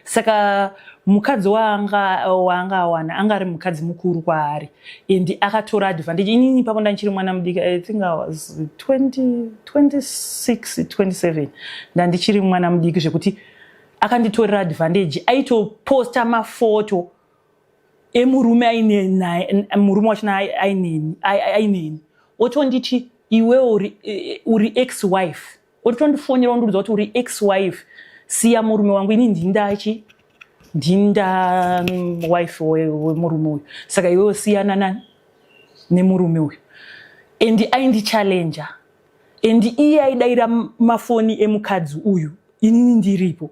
Saka mukadzi waanga awana anga ari mukadzi mukuru kwaari and akatora advantage. Inini ipapo ndandichiri mwana mudiki, I think I was 20, 26, 27, ndandichiri mwana mudiki zvekuti. Akanditorera advantage, aitoposta mafoto emurume aine naye, murume wachona aineni, aineni, otonditi, "Iwe uri ex wife." Otondifonera, ondiudza kuti, "Uri ex wife, siya murume wangu, ini ndindachi ndinda wife wemurume uyu, saka iwewe siyana nani nemurume uyu." And aindichallenja, and iye aidayira mafoni emukadzi uyu inini ndiripo,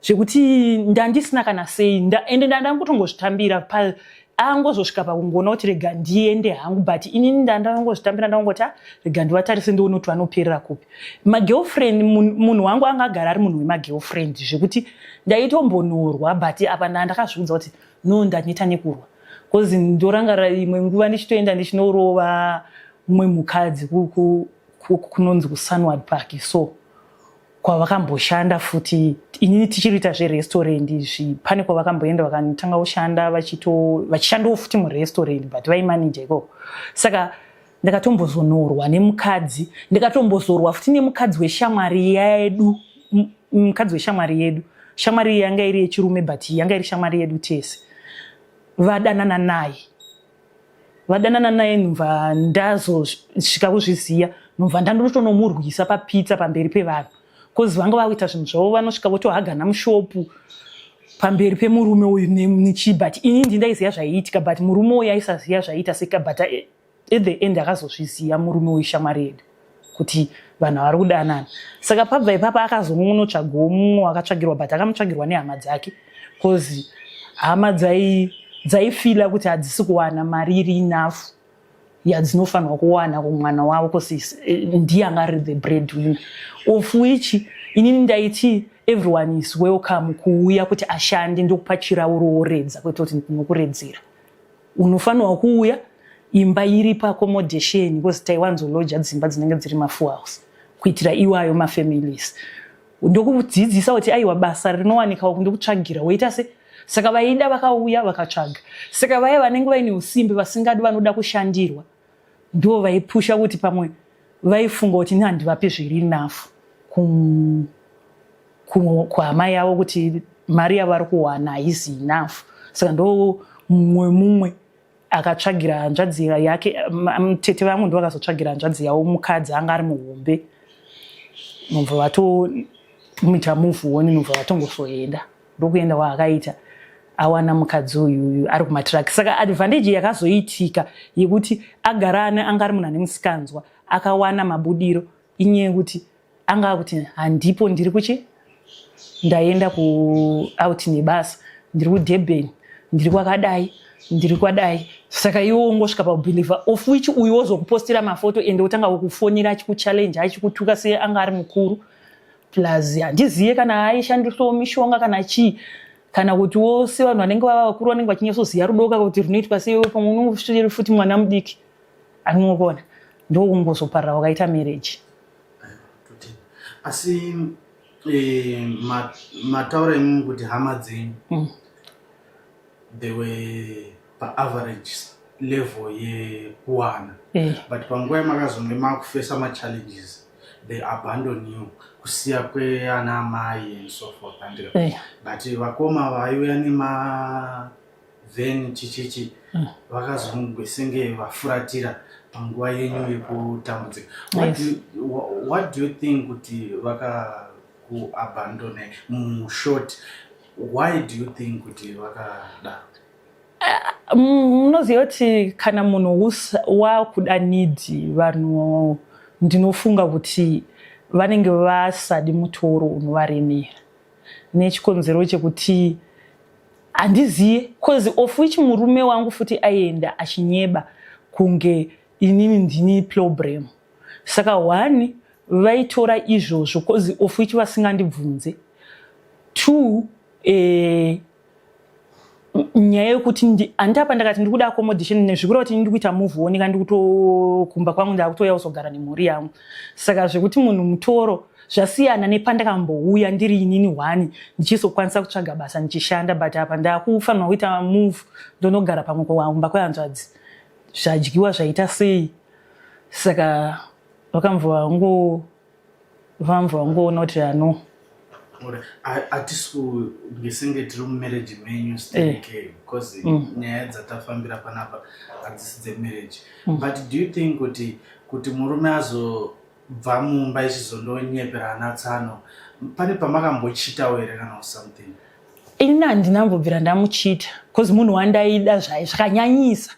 zvekuti ndandisina kana sei. Ende ndandangotongozvitambira. Angozosvika pakungoona kuti rega ndiende hangu, but inini ndandangozvitambira, ndangoti, "Ah, rega ndivatarise, ndione kuti vanoperera kupi." Magirlfriend, munhu wangu anga agara ari munhu wemagirlfriend, zvekuti ndaitombonorwa, but apa ndandakazviudza kuti no, ndaneta nekurwa, because ndorangara imwe nguva ndichitoenda ndichinorova mumwe mukadzi kunonzi kuSunward Park, so kwavakamboshanda futi. Inini tichiriita zverestaurant izvi, pane kwavakamboenda vakatanga kushanda, vachishandawo futi murestaurant, but vaimanija ikoko. Saka ndakatombozonorwa nemukadzi, ndikatombozorwa futi nemukadzi weshamwari yedu, mukadzi weshamwari yedu. Shamwari yanga iri yechirume, but yanga iri shamwari yedu tese. Vadanana naye, vadanana naye, ndobva ndazosvika kuzviziya, ndobva ndandotonomurwisa papizza pamberi pevanhu, because vanga vakuita zvinhu zvavo, vanosvika votohagana mushopu pamberi pemurume uyu nechi. But ini ndindaiziva zvaiitika, but murume uyu aisaziva zvaiita seka. But at the end akazozviziva murume uyu, shamwari yedu, kuti vanhu vari kudanana. Saka pabva ipapa akazonotsvagawo mumwe wakatsvagirwa, but akamutsvagirwa nehama dzake, because hama dzaifila kuti hadzisi kuwana mari iri enough yadzinofanirwa kuwana kumwana wavo, because ndiye anga ari the bread winner, of which inini ndaiti everyone is welcome kuuya kuti ashande. Ndokupa chirauro woredza, kwete kuti ndinokuredzera. Unofanirwa kuuya, imba iri paaccommodation, because taiwanzoloja dzimba dzinenge dziri mafull house kuitira iwayo mafamilies. Ndokudzidzisa kuti aiwa, basa rinowanika, ndokutsvagira, woita se. Saka vaida vakauya vakatsvaga. Saka vaya vanenge vaine usimbe, vasingadi, vanoda kushandirwa, ndo vaipusha kuti pamwe vaifunga kuti ini handivapi zviri enough kuhama yavo, kuti mari yavari kuwana haisi enough. Saka ndo mumwe mumwe akatsvagira hanzvadzi yake, tete vangu ndo vakazotsvagira hanzvadzi yavo mukadzi anga ari muhombe, nobva vatomuita move on, nobva vatongozoenda. Ndokuenda kwaakaita, awana mukadzi uyuyu ari kumatraki. Saka advantage yakazoitika yekuti agara anga ari munhu ane musikanzwa, akawana mabudiro, inyaya yekuti anga akuti, "Handipo, ndiri kuchi ndaenda kuout nebasa, ndiri kuDurban, ndiri kwakadai, ndiri kwadai." Saka iwe ungosvika pakubhilivha, of which uyu wozokupostira mafoto, ende wotanga kukufonera achikuchallenge, achikutuka, se anga ari mukuru. Plus handiziye kana aishandisawo mishonga kana chii, kana kuti wose vanhu vanenge vava vakuru vanenge vachinyatsoziva rudoka kuti runoitwa sei. Pamwe unongosviri futi mwana mudiki anogona, ndokungozoparira wakaita marriage. Asi mataura imimi kuti hama dzenyu they were paaverage level yekuwana, but panguva yamakazonge makufesa machallenges, they abandon you, kusiya kweana amai and so forth, andika? But vakoma vaiuya nema then chichichi vakazongwesenge vafuratira panguva yenyu yekutambudzika. What do you think kuti vakakuabandone? Mushort, why do you think kuti vakadaro? Munoziva kuti kana munhu wakuda need vanhu, ndinofunga kuti vanenge vasadi mutoro unovaremera, nechikonzero chekuti handiziye, cause of which murume wangu futi aienda achinyeba kunge inini ndini problem. Saka one, vaitora izvozvo, cause of which vasingandibvunze. Two, nyaya yekuti handapa ndakati ndikuda accommodation, nezvikureva kuti ndiri kuita move on ka, ndikutokumba kwangu, ndakutouya kuzogara nemhuri yangu. Saka zvekuti munhu mutoro zvasiyana nepandakambouya ndiri inini one, ndichizokwanisa kutsvaga basa ndichishanda, but apa ndakufanirwa kuita move, ndonogara pamwe kumba kwehanzvadzi, zvadyiwa zvaita sei. Saka vakambva vango vamva vangoona kuti ano Hatisi kunge senge tiri mumarriage menyu stereke eh. because mm. nyaya dzatafambira panapa hadzisi dzemarriage mm. But do you think kuti kuti murume azobva mumba ichizondonyepera ana tsano pane pamakambochitawo here kana something? Ini handina mbobvira ndamuchita because munhu wandaida zvaye zvakanyanyisa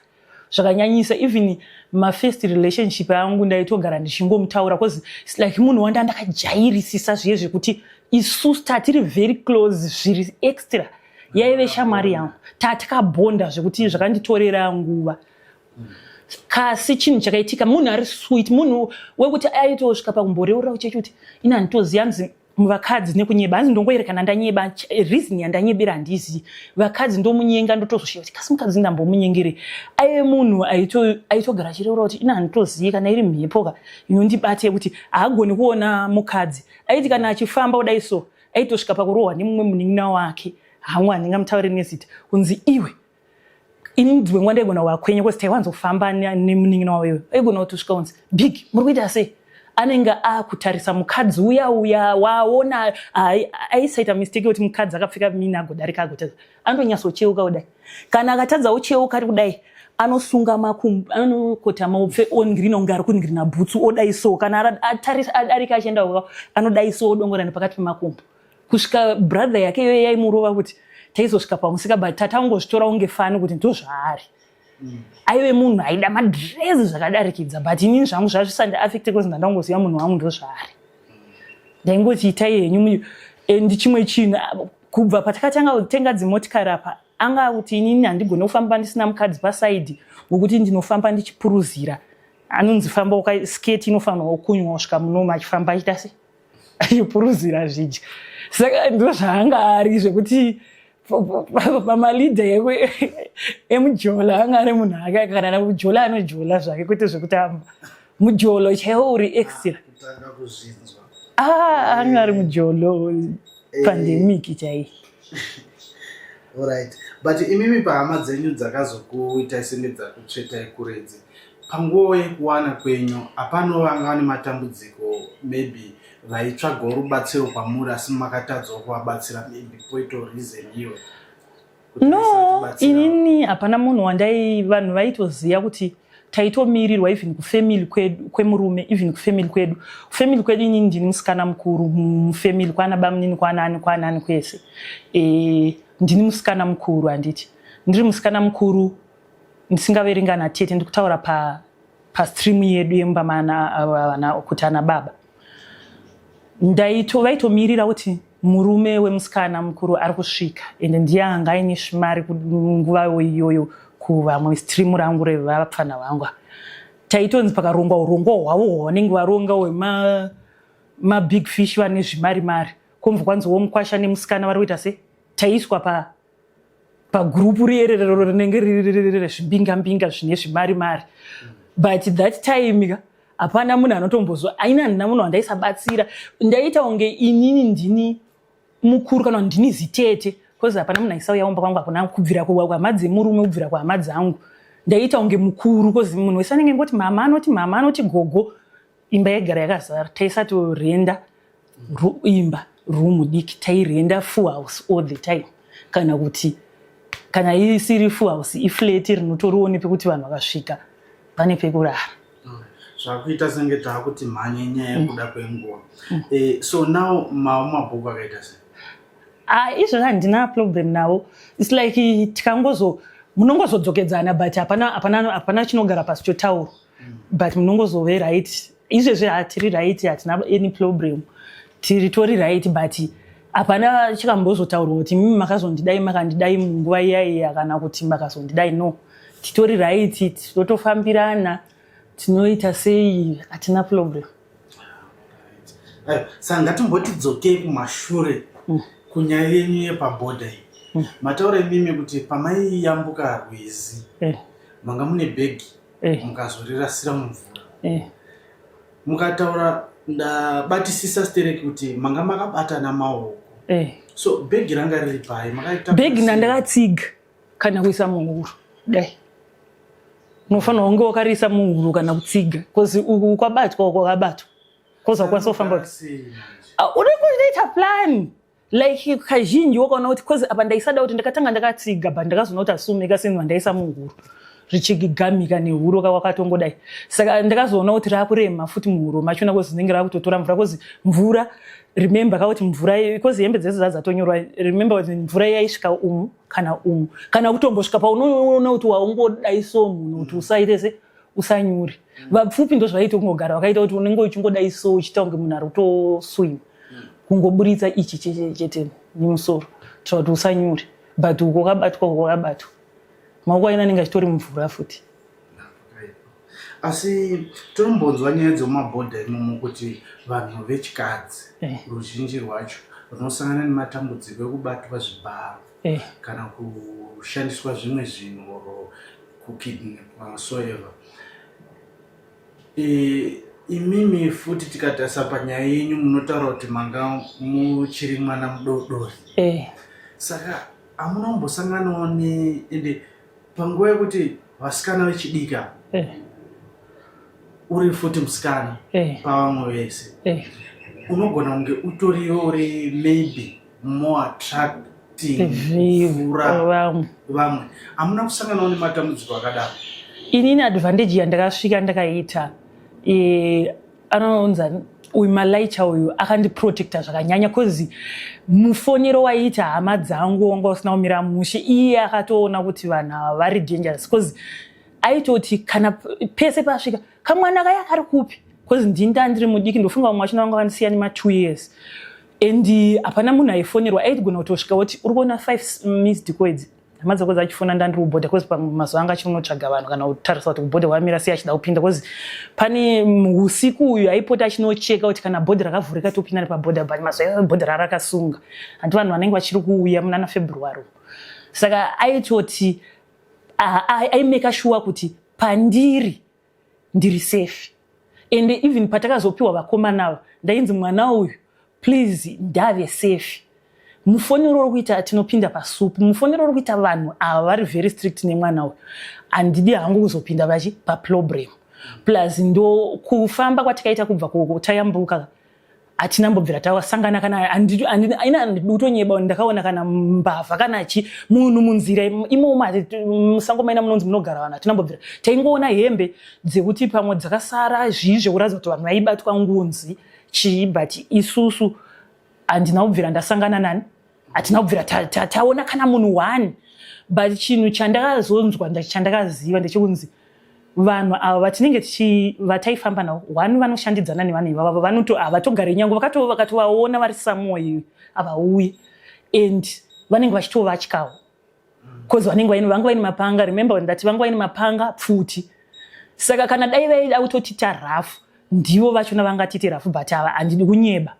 zvakanyanyisa. Even mafirst relationship angu ndaitogara ndichingomutaura because its like munhu wanda ndakajairisisa zviye zvekuti isusu tatiri very close zviri extra. Yaive shamwari yangu, tatakabhonda zvekuti zvakanditorera nguva. Kasi chinhu chakaitika, munhu ari sweet, munhu wekuti aitosvika pakumboreurira kuchechi kuti ini handitoziva hanzi muvakadzi nekunyeba, hanzi ndongoerekana ndanyeba, reason yandanyebera handizivi, vakadzi ndomunyenga, ndotozoshiva kuti kasi mukadzi ndambomunyengere. Aive munhu aitogara achireura kuti ini handitozivi kana iri mhepo ka inondibata yekuti haagoni kuona mukadzi. Aiti kana achifamba kudai so aitosvika pakurohwa nemumwe munin'ina wake, hangu handingamutauri nezita, kunzi iwe. Ini dzimwe nguva ndaigona kuvakwenya because taiwanzofamba nemunin'ina wavo iyoyo, aigona kutosvika kunzi, "Big, muri kuita sei?" Anenge akutarisa mukadzi uya uya waona. Aisaita mistake yekuti mukadzi akapfeka mini agodarika agotadza, anotonyatsocheuka kudai. Kana akatadza ucheuka ari kudai, anosunga makumbo, anokotama, opfe ongirina kunge ari kungirina bhutsu, odai so. Kana adarika achienda uka, anodai so, odongora nepakati pemakumbo kusvika brother yake iyoyo yaimurova kuti taizosvika pamusika. But tatangozvitora kunge fani kuti ndozvaari. Aive munhu aida madhirezi zvakadarikidza, but inini zvangu zvazvisandiafecte because ndandangoziva munhu wangu ndozvaari. Ndaingoti itai henyu. And chimwe chinhu, kubva patakatanga kutenga dzimotikari apa, anga kuti inini handigone kufamba ndisina mukadzi pasaidhi ngokuti ndinofamba ndichipuruzira. Anonzi famba uka sketi inofanirwa kunywa kusvika munoma, achifamba achiita se achipuruzira zvidya. Saka ndo zvaanga ari zvekuti pamalidha emujola anga ari munhu ake kana mujola anojola zvake kwete zvekutamba, mujolo chaiwo uri extra. Kutanga kuzvinzwa. Ah, anga ari mujolo pandemic chai. Alright, but imimi pahama dzenyu dzakazokuitai senge dzakutsvetai kuredzi panguva yekuwana kwenyu, hapano vanga vane matambudziko, maybe vaitsvagawo rubatsiro kwamuri asi makatadzawo kuvabatsira, maybe poito reason iyo kuti No. musatibatsirawo? Inini hapana munhu wandai, vanhu vaitoziva kuti taitomirirwa even kufamily kwedu kwemurume, even kufamily kwedu. Kufamily kwedu inini ndini musikana mukuru mufamily, kwana bamunini, kwanani kwanani kwese. Ndini musikana mukuru, handiti? Ndiri musikana mukuru ndisingaverenga natete, ndikutaura pa pastream yedu yemumba mana vana kuti ana baba. Ndaito vaitomirira kuti murume wemusikana mukuru ari kusvika, ende ndiye anga aine svimari nguva iyoyo kuvamwe stream rangu revapfana vangu ava. Taitonzi pakarongwa urongwa hwavo hwavanenge varonga hwema mabig fish vane zvimari mari, komva kwanzi womukwasha nemusikana vari kuita se taiswa pa pagurupu riererero rinenge riri rezvimbinga mbinga zvine zvimari mari. But that time ka hapana munhu anotombozwa aina, handina munhu wandaisabatsira. Ndaita kunge inini ndini mukuru kana ndini zitete because hapana munhu aisauya kumba kwangu, hakuna kubvira kuhama dzemurume, kubvira kuhama dzangu. Ndaita kunge mukuru because munhu wese anenge ngoti mama anoti mama anoti gogo. Imba yaigara yakazara, taisatorenda imba rumu diki, tairenda full house all the time, kana kuti kana isiri full house iflat rinotoriwo nepekuti vanhu vakasvika pane pekurara. Zvakuita senge taakuti mhanye nyaya yekuda kwenguva. So now mawo mabhuku akaita sei? Ah, izvozvo handina problem navo. Its like tikangozo munongozodzokedzana, but hapana hapana hapana chinogara pasi chotaurwa, but munongozove right. Izvezvi hatiri right, hatina any problem, tiri tori right, but hapana chikambozotaurwa kuti mimi makazondidai, makandidai munguva iya iya, kana kuti makazondidai. No, titori right, tinotofambirana, tinoita sei, hatina problem. Aiwa, saka ngatimboti dzokei kumashure kunyaya yenyu yepabhodha iyi. Mataura imimi kuti pamaiyambuka rwizi manga mune bhegi, mukazorirasira mumvura. Mukataura, ndabatisisa stereki kuti manga makabatana maoko. So bhegi ranga riri pai? Makaita Bhegi ndandakatsiga kana kuisa muhuro dai unofanira kunge wakariisa muhuro kana kutsiga because uku kwabatwa, uku kwakabatwa, koza kukwanisa kufamba. Sei manje? Ah, unenge uchiita plan. Like kazhinji wakaona kuti, cause apa ndaisada kuti ndakatanga ndakatsiga, but ndakazoona kuti asumika sinhu vandaisa muhuro, zvichigamika nehuro kawakatongodai. Saka ndakazoona kuti rakurema futi muhuro machona, cause rinenge rakutotora mvura, cause mvura, remember kakuti mvura, cause hembe dzese dzadzatonyorwa, remember kuti mvura yaisvika umu kana umu kana kutombosvika paunoona kuti waungodai so munhu kuti usaite se usanyure. Vapfupi ndo zvavaita, kungogara vakaita kuti unenge uchingodai so, uchiita kunge munhu ari kutoswima, kungoburitsa ichi chete chete nemusoro kuitira kuti usanyure. But uko wakabatwa, uko wakabatwa, maoko aina anenge achitori mumvura futi. Asi tinombonzwa nyaya dzemumabhodha imomo kuti vanhu vechikadzi, ruzhinji rwacho runosangana nematambudziko ekubatwa zvibharo kana kushandiswa zvimwe zvinhu or kukidnapwa, whatsoever. Imimi futi, tikatarisa panyaya yenyu, munotaura kuti manga muchiri mwana mudodori. Saka hamuna kumbosanganawo ne, ende panguva yekuti vasikana vechidika, uri futi musikana pavamwe vese, unogona kunge utoriwo uri maybe more attracting kupfuura vamwe. Vamwe, hamuna kusanganawo nematambudziko akadaro? Inini advantage yandakasvika ndakaita, anonzi uyu malaicha uyu akandiprotecta zvakanyanya, cause mufonero waiita hama dzangu wanga usina kumira mushe. Iye akatoona kuti vanhu ava vari dangerous, cause aitoti kana pese pasvika kamwana kaya kari kupi, cause ndini ndandiri mudiki. Ndofunga vamwe vachona vanga vandisiya nema2 years, and hapana munhu aifonerwa. Aitigona kutosvika woti uri kuona five missed calls, hama dzako dzachifona, ndandiri kubhodha, cause pamazuva anga achinotsvaga vanhu kana kutarisa kuti kubhodha kwamira sei, achida kupinda, cause pane usiku uyu aipota achinocheka kuti kana bhodha rakavhurika topinda nepabhodha. But mazuva bhodha rarakasunga, handi vanhu vanenge vachiri kuuya munana February. Saka aitoti aimeka sure kuti pandiri ndiri safe. And even patakazopiwa vakomana ava, ndainzi mwana uyu please ndave safe. Mufonero uri kuita tinopinda pasupu, mufonero uri kuita vanhu ava vari very strict nemwana uyu, handidi hangu kuzopinda vachi paproblem. Plus ndo kufamba kwatikaita kubva tayambuka, hatina mbobvira tawasangana kana ina handidi kutonyeba, ndakaona kana mbavha kana chi munhu munzira imomo. Musango maina munonzi munogara vanhu, hatina mbobvira. Taingoona hembe dzekuti pamwe dzakasara, zvii, zvekuratidza kuti vanhu vaibatwa ngunzi chii, but isusu handina kubvira ndasangana nani, hatina kubvira taona kana munhu one. But chinhu chandakazonzwa, chandakaziva ndechekunzi vanhu ava vatinenge tichi vataifamba navo, one, vanoshandidzana nevanhu ivava, vanoto havatogari nyange vakatovaona vari samoyo, havauyi, and vanenge vachitovatyawo, cause vanenge vaine, vanga vaine mapanga. Remember ndati vanga vaine mapanga, pfuti. Saka kana dai vaida kutotita rafu, ndivo vachona vangatite rafu. But ava, handidi kunyeba,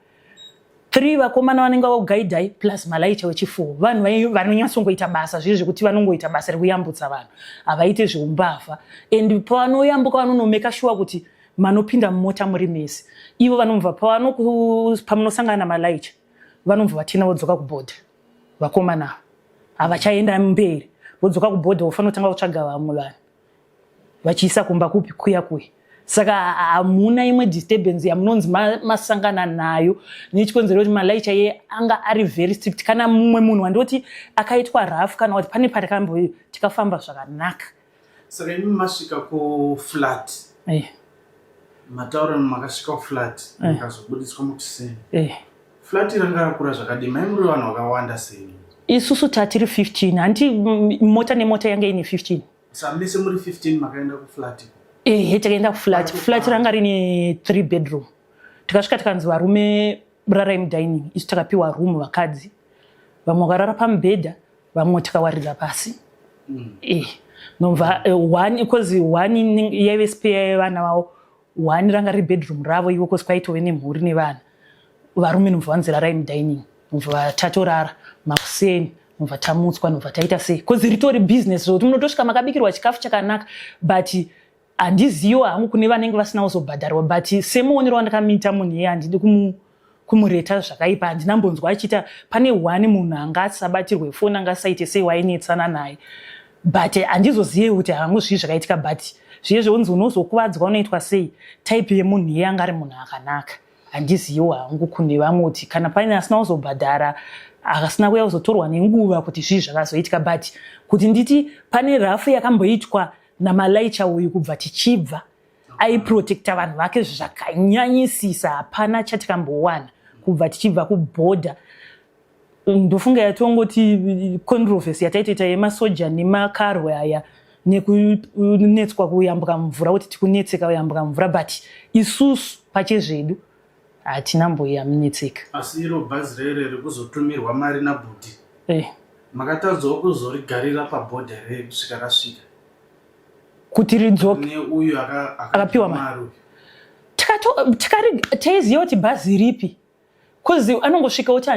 three vakomana vanenge vakugaidhai plus malaicha wechifour, vanhu vanonyatsongoita basa zviri zvekuti vanongoita basa rekuyambutsa vanhu, havaite zveumbavha. And pavanoyambuka vanonomeka sure kuti manopinda mumota muri mese. Ivo vanobva pamunosangana namalaicha, vanobva vatina vodzoka kubhodha. Vakomana ava havachaenda mberi, vodzoka kubhodha, vofanira kutanga kutsvaga vamwe vanhu vachiisa kumba kupi kuya kuya. Saka hamuna imwe disturbance yamunonzi masangana nayo, nechikonzero kuti malaicha iye anga ari very strict. Kana mumwe munhu wandoti akaitwa rafu kana kuti pane patakambo, tikafamba zvakanaka. Saka imi masvika kuflat, mataura makasvika kuflat, makazobudiswa mukuseni. Flat ranga rakura zvakadii? Mai muri vanhu vakawanda sei? Isusu tatiri 15, hanti mota nemota yange ine 15. Saka mese muri 15 makaenda kuflat? Ehe, takaenda kuflat. Flat ranga rine three bedroom. Tikasvika tikanzi varume rarai mudining, isu takapiwa room vakadzi. Vamwe vakarara pamubhedha, vamwe tikawarira pasi. Nobva one, because one yaive spare yevana vavo, one ranga riri bedroom ravo ivo, cause kwaitove nemhuri nevana. Varume nobva vanzi rarai mudining, nobva tatorara. Makuseni nobva tamutswa, nobva taita sei, cause ritori business zvokuti munotosvika makabikirwa chikafu chakanaka. But handizivo hangu kune vanenge vasina kuzobhadharwa, but semuonero wandakamiita munhu iye, handidi kumureta zvakaipa. Handina mbonzwa achiita pane one munhu anga asabatirwe foni, anga asaite sei, wainetsana naye, but handizozivi kuti hangu zvii zvakaitika. But zviye zveunzi unozokuvadzwa, unoitwa sei, type yemunhu iye anga ari munhu akanaka. Handizivo hangu kune vamwe kuti kana paine asina kuzobhadhara, akasina kuya kuzotorwa nenguva, kuti zvii zvakazoitika. But kuti nditi pane rafu yakamboitwa naMalaicha uyu kubva tichibva, aiprotecta vanhu vake zvakanyanyisisa. Hapana chatikambowana kubva tichibva kubhodha. Ndofunga yatongoti controversy yataitoita yemasoja nemakarwe aya nekunetswa kuyambuka mvura, kuti tikunetseka kuyambuka mvura, but isusu pachezvedu hatina mboyamunetseka. Asi iro bhazi rere rekuzotumirwa mari nabhudhi, makatadzawo kuzorigarira pabhodha here kusvika rasvika? Kuti ridzoke? Neuyu akapiwa mari uyu. Taiziva kuti bhazi ripi, 'cause anongosvika kuti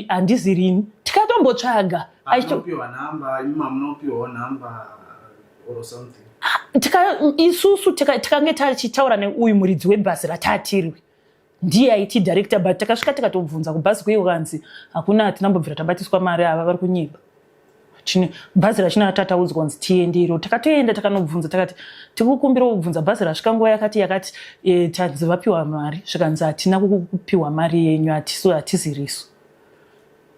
handizi rini. Tikatombotsvaga. Anopiwa nhamba, imi mamunopiwawo nhamba or something? Isusu tikange tachitaura neuyu muridzi webhazi ratatirwi, ndiye aiti director, but takasvika tikatobvunza kubhazi kuye, kanzi hakuna, hatinambobvira tabatiswa mari, ava vari kunyeba. Bhazi rachina tataudzwa kunzi tiende iro. Takatoenda, takanobvunza, takati tikukumbira kubvunza bhazi rasvika nguva yakati yakati, tanzi vapiwa mari. Zvikanzi hatina kupiwa mari yenyu, hatisu, hatizirisu.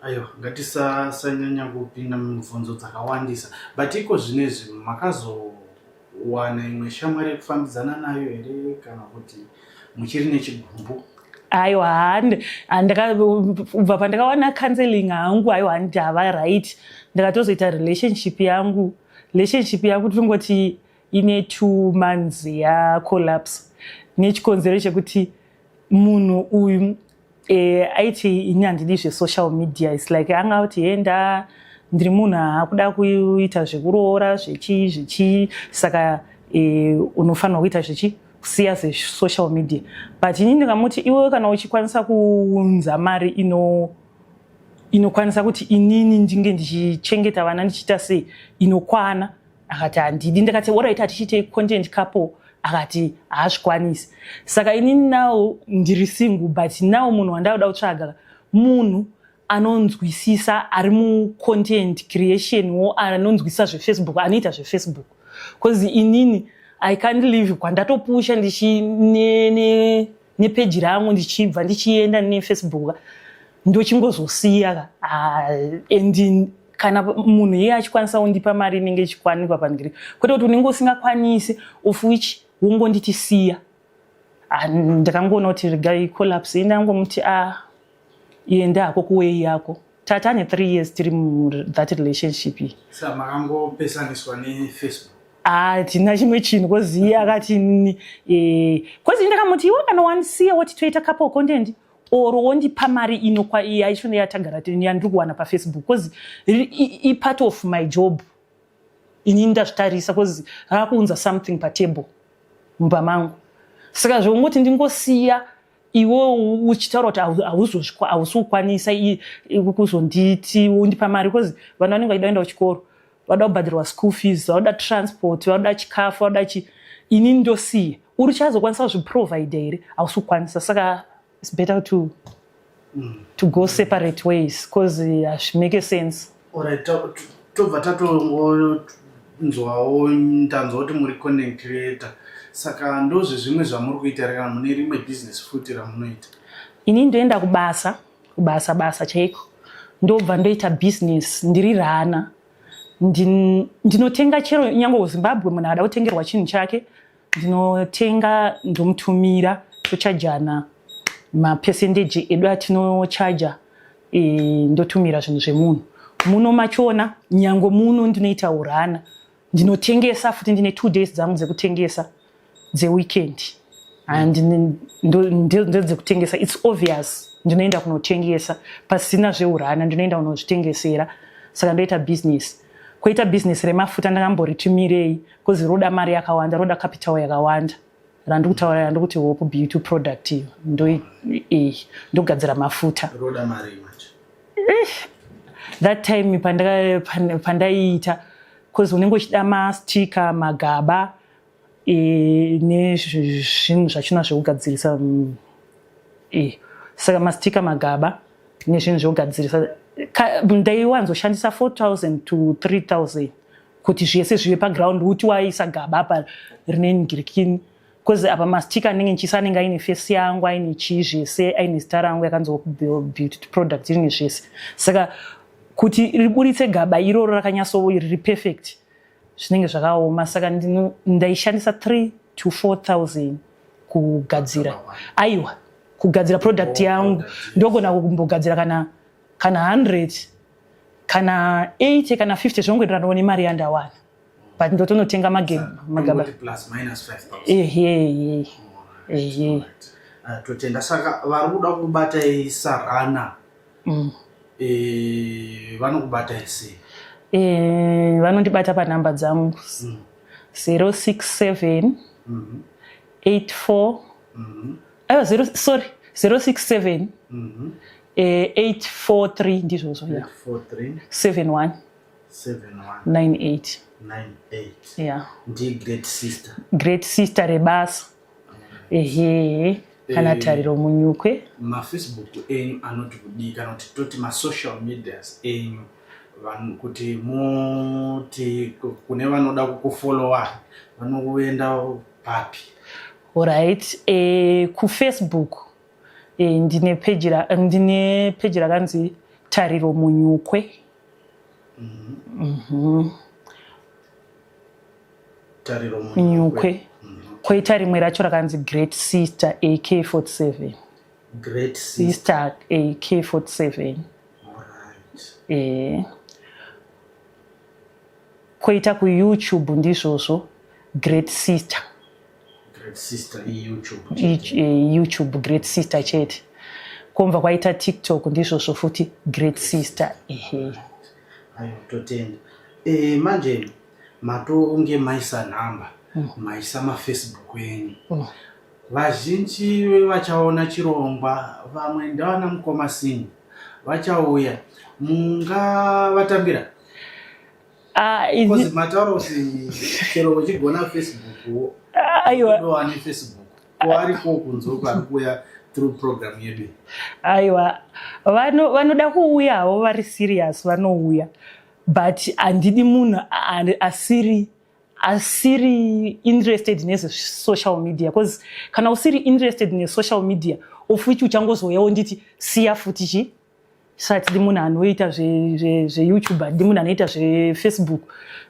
Aiwa, ngatisasanyanya kupinda mumibvunzo dzakawandisa, but iko zvinezvi makazowana imwe shamwari yekufambidzana nayo here, kana kuti muchiri nechigumbu? Aiwa, kubva pandakawana counseling hangu, aiwa, handava right. Ndakatozoita relationship yangu. Relationship yangu tingoti ine 2 months yacollapse, nechikonzero chekuti munhu uyu aiti ini handidi zvesocial media. It's like anga kuti enda ndiri munhu aakuda kuita zvekuroora, zvechii zvechii, saka unofanirwa kuita zvechi kusiya zvesocial media. But ini ndingamuti iwe kana uchikwanisa kuunza mari inokwanisa kuti inini ndinge ndichichengeta vana, ndichiita sei, inokwana. Akati handidi. Ndakati alright, hatichiitei content couple. Akati haazvikwanisi. Saka inini now ndiri single, but now munhu wandauda kutsvaga munhu anonzwisisa, ari mucontent creation wo, anonzwisisa zveFacebook, anoita zveFacebook, because inini I can't live kwandatopusha ndichi nepeji rangu, ndichibva ndichienda neFacebook, ndochingozosiya ka. And kana munhu iye achikwanisa kundipa mari inenge ichikwanikwa pandiri, kwete kuti unenge usingakwanisi, of which wongonditi siya. Ah, ndakangoona kuti regai collapse. Indangomuti a iende hako kuway yako. Tata ane 3 years tiri muthat relationship iyi. Sa makangopesaniswa neFacebook? Hatina chimwe chinhu, 'cause iye akati 'cause ndakamuti iwe kana wandisiya woti toita couple content or wondipa mari inokwa yacho yatagara yandiri kuwana paFacebook, 'cause ipart of my job. Inini ndazvitarisa, 'cause raakuunza something patable mumba mangu. Saka zvongoti ndingosiya iwe uchitaura kuti hausi kukwanisa kuzonditi undipa mari, because vanhu vanenge vachida kuenda kuchikoro, vada kubhadharwa school fees, vanoda transport, vanoda chikafu, vanoda chi inini ndosiya uri chazokwanisa kuzviprovide here? Hausi kukwanisa. Saka it's better to go separate ways, because hazvimake sense. Alright, tobva tatongonzwawo, ndanzwa kuti muri content creator, saka ndozvezvimwe zvamuri kuita here, kana mune rimwe business futi ramunoita? Ini ndoenda kubasa, kubasa basa chaiko, ndobva ndoita business ndiri rana. Ndinotenga chero nyange kuZimbabwe munhu akada kutengerwa chinhu chake, ndinotenga ndomutumira, tochajana mapercentage edu atinochaja. Ndotumira zvinhu zvemunhu muno machona. Nyange muno ndinoita urana, ndinotengesa futi. Ndine 2 days dzangu dzekutengesa dzeweekend and ndedzekutengesa. It's obvious ndinoenda kunotengesa pasina zveurana, ndinoenda kunozvitengesera. Saka ndoita business, kwoita business remafuta. Ndakamboritumirei because roda mari yakawanda, roda capital yakawanda. Randiri kutaura, randikuti Hope Beauty Product iyo, ndogadzira mafuta. Roda mari manje? That time pandaiita, because unenge uchida mastika, magaba, nezvinhu zvachona zvekugadzirisa. Saka mastika, magaba nezvinhu zvekugadzirisa, ndaiwanzoshandisa 4000 to 3000 kuti zvese zvive paground, uti waisa gaba apa rine ngirikini. Because apa mastika anenge ndichiisa anenge aine face yangu, aine chii zvese, aine zita rangu yakanzi beauty product rine zvese. Saka kuti riburitse gaba iroro rakanyatso riri perfect zvinenge zvakaoma. Saka ndaishandisa 3 to 4000 kugadzira, aiwa, kugadzira product yangu. Ndogona kumbogadzira kana 100, kana 80, kana 50, zvinongoenderanawo nemari yandawana, but ndotonotenga magaba. Plus minus 5000. Ehe. Totenda. Saka vari kuda kubatai sarana, vanokubatai sei? Vanondibata panhamba dzangu, 067 84, aiwa, 0, sorry, 067 843, ndizvozvo ya. 43. 71. 71. 98. 98. Ya. Ndi Great Sister. Great Sister rebasa, ehe, kana Tariro Munyukwe. MaFacebook enyu anoti kudii, kana kuti toti masocial medias enyu, vanhu kuti muti kune vanoda kukufollowa vanokuenda papi? Alright, kuFacebook ndine peji rakanzi Tariro Munyukwe. Tariro Munyukwe. Kwoita rimwe racho rakanzi Great Sister AK47. Great Sister. Sister AK47. Kwoita kuYouTube ndizvozvo, Great Sister. Great Sister iYouTube? YouTube Great Sister chete. Kwobva kwaita TikTok, ndizvozvo futi, Great Sister, ehe. Ayo, totenda. Manje matonge maisa nhamba, maisa maFacebook enyu. Vazhinji vachaona chirongwa, vamwe ndavana mukoma Sini vachauya, mungavatambira? Ah, Because mataura kuti chero uchigona Facebook, Aiwa. wane Facebook ko ariko kunze uko ari kuuya through program yedu. Aiwa, vanoda kuuyawo vari serious vanouya, but handidi munhu asiri interested nezvesocial media, because kana usiri interested nesocial media, of which uchangozouyawo nditi siya futi chi sati munhu anoita zveYouTube, handidi munhu anoita zveFacebook,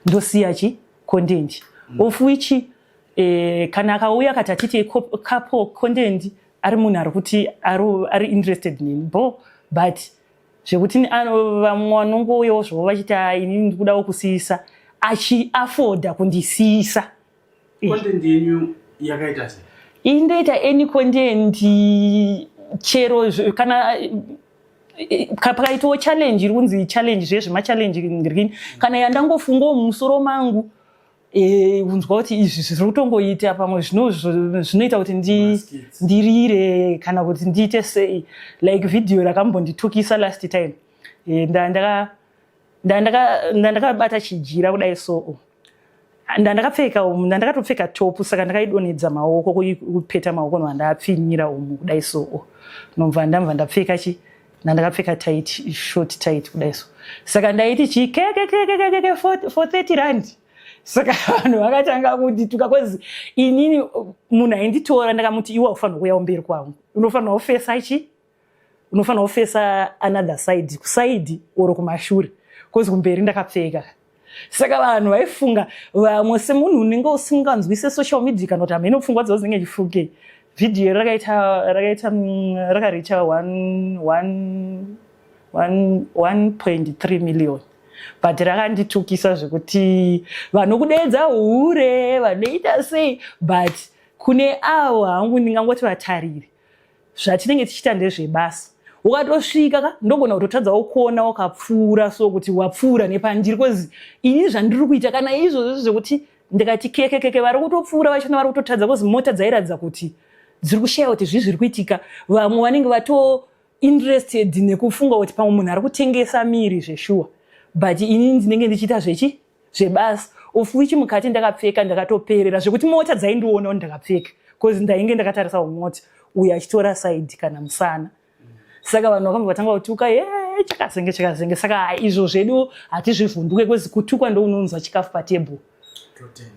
ndosiya chi content, of which kana akauya akati atite couple content, ari munhu ari kuti ari interested neni, bo. But zvekuti vamwe vanongouyawo zvavo vachiti, "Ah, inini ndikudawo kusiyisa," achiafforda kundisiyisa. Content yenyu yakaita sei? Ini ndoita any content, chero kana pakaitawo challenge iri kunzi challenge, zve zvemachallenge rini, kana yandangofungawo mumusoro mangu, kunzwa kuti izvi zviri kutongoita pamwe zvinoita kuti Maskits. ndirire kana kuti ndiite sei, like vhidhiyo rakambonditukisa last time. Ndandakabata chijira kudai, so ndandakapfeka umu, ndandakatopfeka top, saka ndakaidonhedza maoko, kupeta maoko, nobva ndapfinyira umu kudai, so nobva ndambva ndapfeka chi ndandakapfeka tight, short tight kudai, so saka ndaiti chi kekekekekeke for 30 rand. Saka vanhu vakatanga kundituka, cause inini munhu ainditora ndakamuti, "Iwe ufanira kuuya mberi kwangu, unofanira kufesa chi unofanira kufesa another side, kuside or kumashure, cause kumberi ndakapfeka." Saka vanhu vaifunga vamwe semunhu unenge usinganzwise social media, kana kuti hamene pfungwa dzavo dzinenge chifungei. Vhidhiyo rakaita rakareacha 1.3 million, but rakanditukisa zvekuti vanokudedza hure, vanoita sei. But kune avo hangu ndingangoti vatarire, zvatinenge tichiita ndezvebasa. Ukatosvika ka, ndogona kutotadzawo kuona wakapfuura, so kuti wapfuura nepandiri, cause ini zvandiri kuita kana izvozvo zvekuti ndikati kekekeke, vari kutopfuura vachona vari kutotadza, cause mota dzairatidza kuti dziri kushaya kuti zvii zviri kuitika. Vamwe vanenge vato interested nekufunga kuti pamwe munhu ari kutengesa miri zveshuwa, but inini ndinenge ndichiita zvechi zvebasa, of which mukati ndakapfeka, ndakatoperera zvekuti mota dzaindionawo ndakapfeka, cause ndainge ndakatarisawo mota uyo achitora side kana musana. Saka vanhu vakambva vatanga kutuka, ye chakazenge chakazenge. Saka izvo zvedu hatizvivhunduke, cause kutukwa ndounonzwa chikafu patebhuru. Totenda.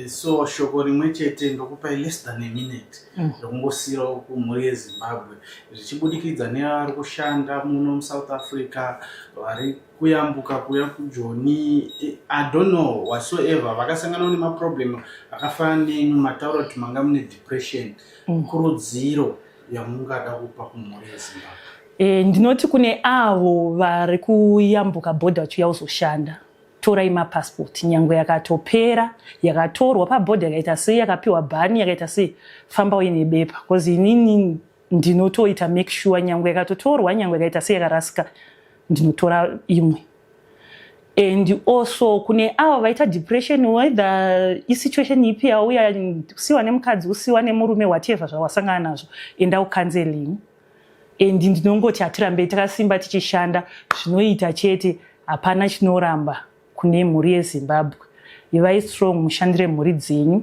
So shoko rimwe chete ndokupai less than a minute ndokungosiyirawo kumhuri yeZimbabwe, zvichibudikidza nevari kushanda muno muSouth Africa, vari kuyambuka kuya kuJoni, I don't know, whatsoever, vakasanganawo nemaproblem akafanana nenyu. Mataura kuti manga mune depression. Kurudziro yamungada kupa kumhuri yeZimbabwe? Ndinoti kune avo vari kuyambuka bhodha vachiuya kuzoshanda, torai mapasipoti. Nyangwe yakatopera, yakatorwa pabhodha, yakaita sei, yakapiwa bhani, yakaita sei, famba uine bepa, because inini ndinotoita make sure nyangwe yakatotorwa, nyangwe yakaita sei, yakarasika, ndinotora imwe. And also kune avo vaita depression, whether isituation ipi yauya, kusiwa nemukadzi, kusiwa nemurume, whatever zvawasangana nazvo, enda kucounseling. And ndinongoti hatirambei takasimba tichishanda, zvinoita chete, hapana chinoramba. Kune mhuri yeZimbabwe, ivai strong, mushandire mhuri dzenyu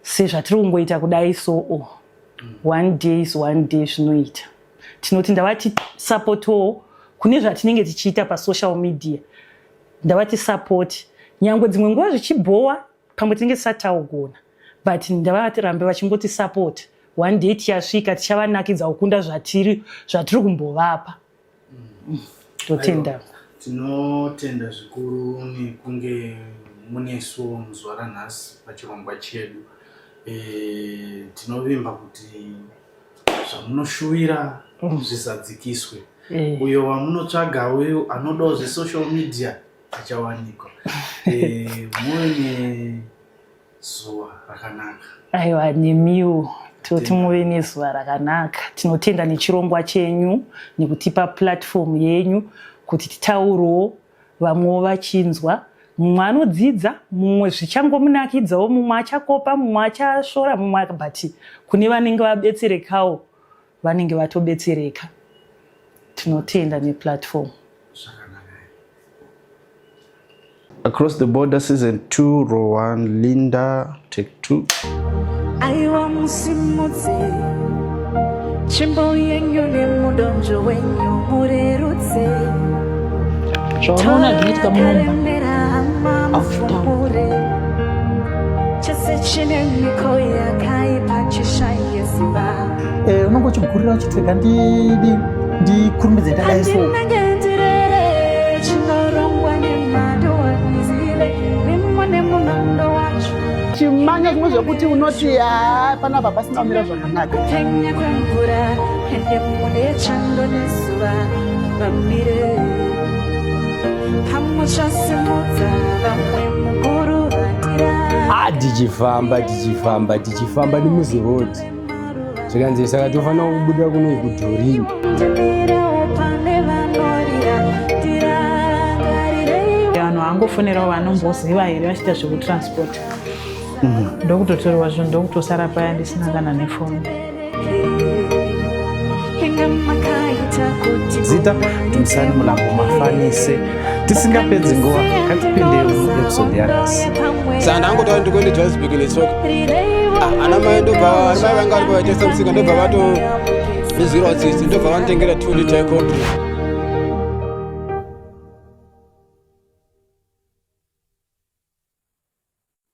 sezvatiri kungoita kudai. So one day is one day, zvinoita. Tinoti ndavati sapotowo kune zvatinenge tichiita pasocial media, ndavati support, nyangwe dzimwe nguva zvichibhowa, pamwe tinenge tisati taugona, but ndavati rambe vachingoti support. One day tichasvika, tichavanakidza kukunda zvatiri kumbovapa. Totenda. Tinotenda zvikuru nekunge munesu muzuva ranhasi pachirongwa chedu. Tinovimba kuti zvamunoshuvira zvizadzikiswe. Uyo wamunotsvaga, uyu anodawo zvesocial media, achawanikwa. Muve nezuva rakanaka. Aiwa, nemiwo toti muve nezuva rakanaka. Tinotenda nechirongwa chenyu, nekutipa platform yenyu kuti titaurewo, vamwewo vachinzwa. Mumwe anodzidza, mumwe zvichangomunakidzawo, mumwe achakopa, mumwe achasvora, mumwe, but kune vanenge vabetserekawo, vanenge vatobetsereka. Tinotenda neplatform. Zvakanaka. Across the Border Season 2, Row 1, Linda, take 2. Aiwa, musimudze tsvimbo yenyu nemudonzvo wenyu, murerutse. Zvaunoona zvinoitika munomba Karemera aufutauri. Chese chine miko yakaipa chishaye simba. Unonge uchigurira uchiti rega ndidi ndikurumidze ndadai so. Handinenge ndirere chinorongwa nemadoanizile mimo nemunondo wacho. Chimanya zvimwe zvekuti unoti haa, panapa pasina kumira zvakanaka. Kupenya kwemvura ende mune chando nezuva vamire pamwe chasimudza vamwe mukuru vandira. Ah, tichifamba, tichifamba, tichifamba nemuziroad, zvikanzi saka tofanira kubuda kuno kuDhorini. Ndimirewo pane vanorira, ndirangarirei. Vanhu vangofonerawo vanomboziva here vachiita zvekutransport, ndokutotorwa zvinhu, ndokutosara paya ndisina kana nefoni. Inga makaita kuti Zita Dumisani Mulambo Mafanise. Tisingapedzi nguva, ngatipinde muepisode yanhasi. Saka ndangotaura ndikuende Johannesburg netsoka. Ah, ana mai ndobva, ana mai vanga varipo vaitengesa musika, ndobva vatondizwirawo tsitsi, ndobva vanditengera 2 liter yecold drink.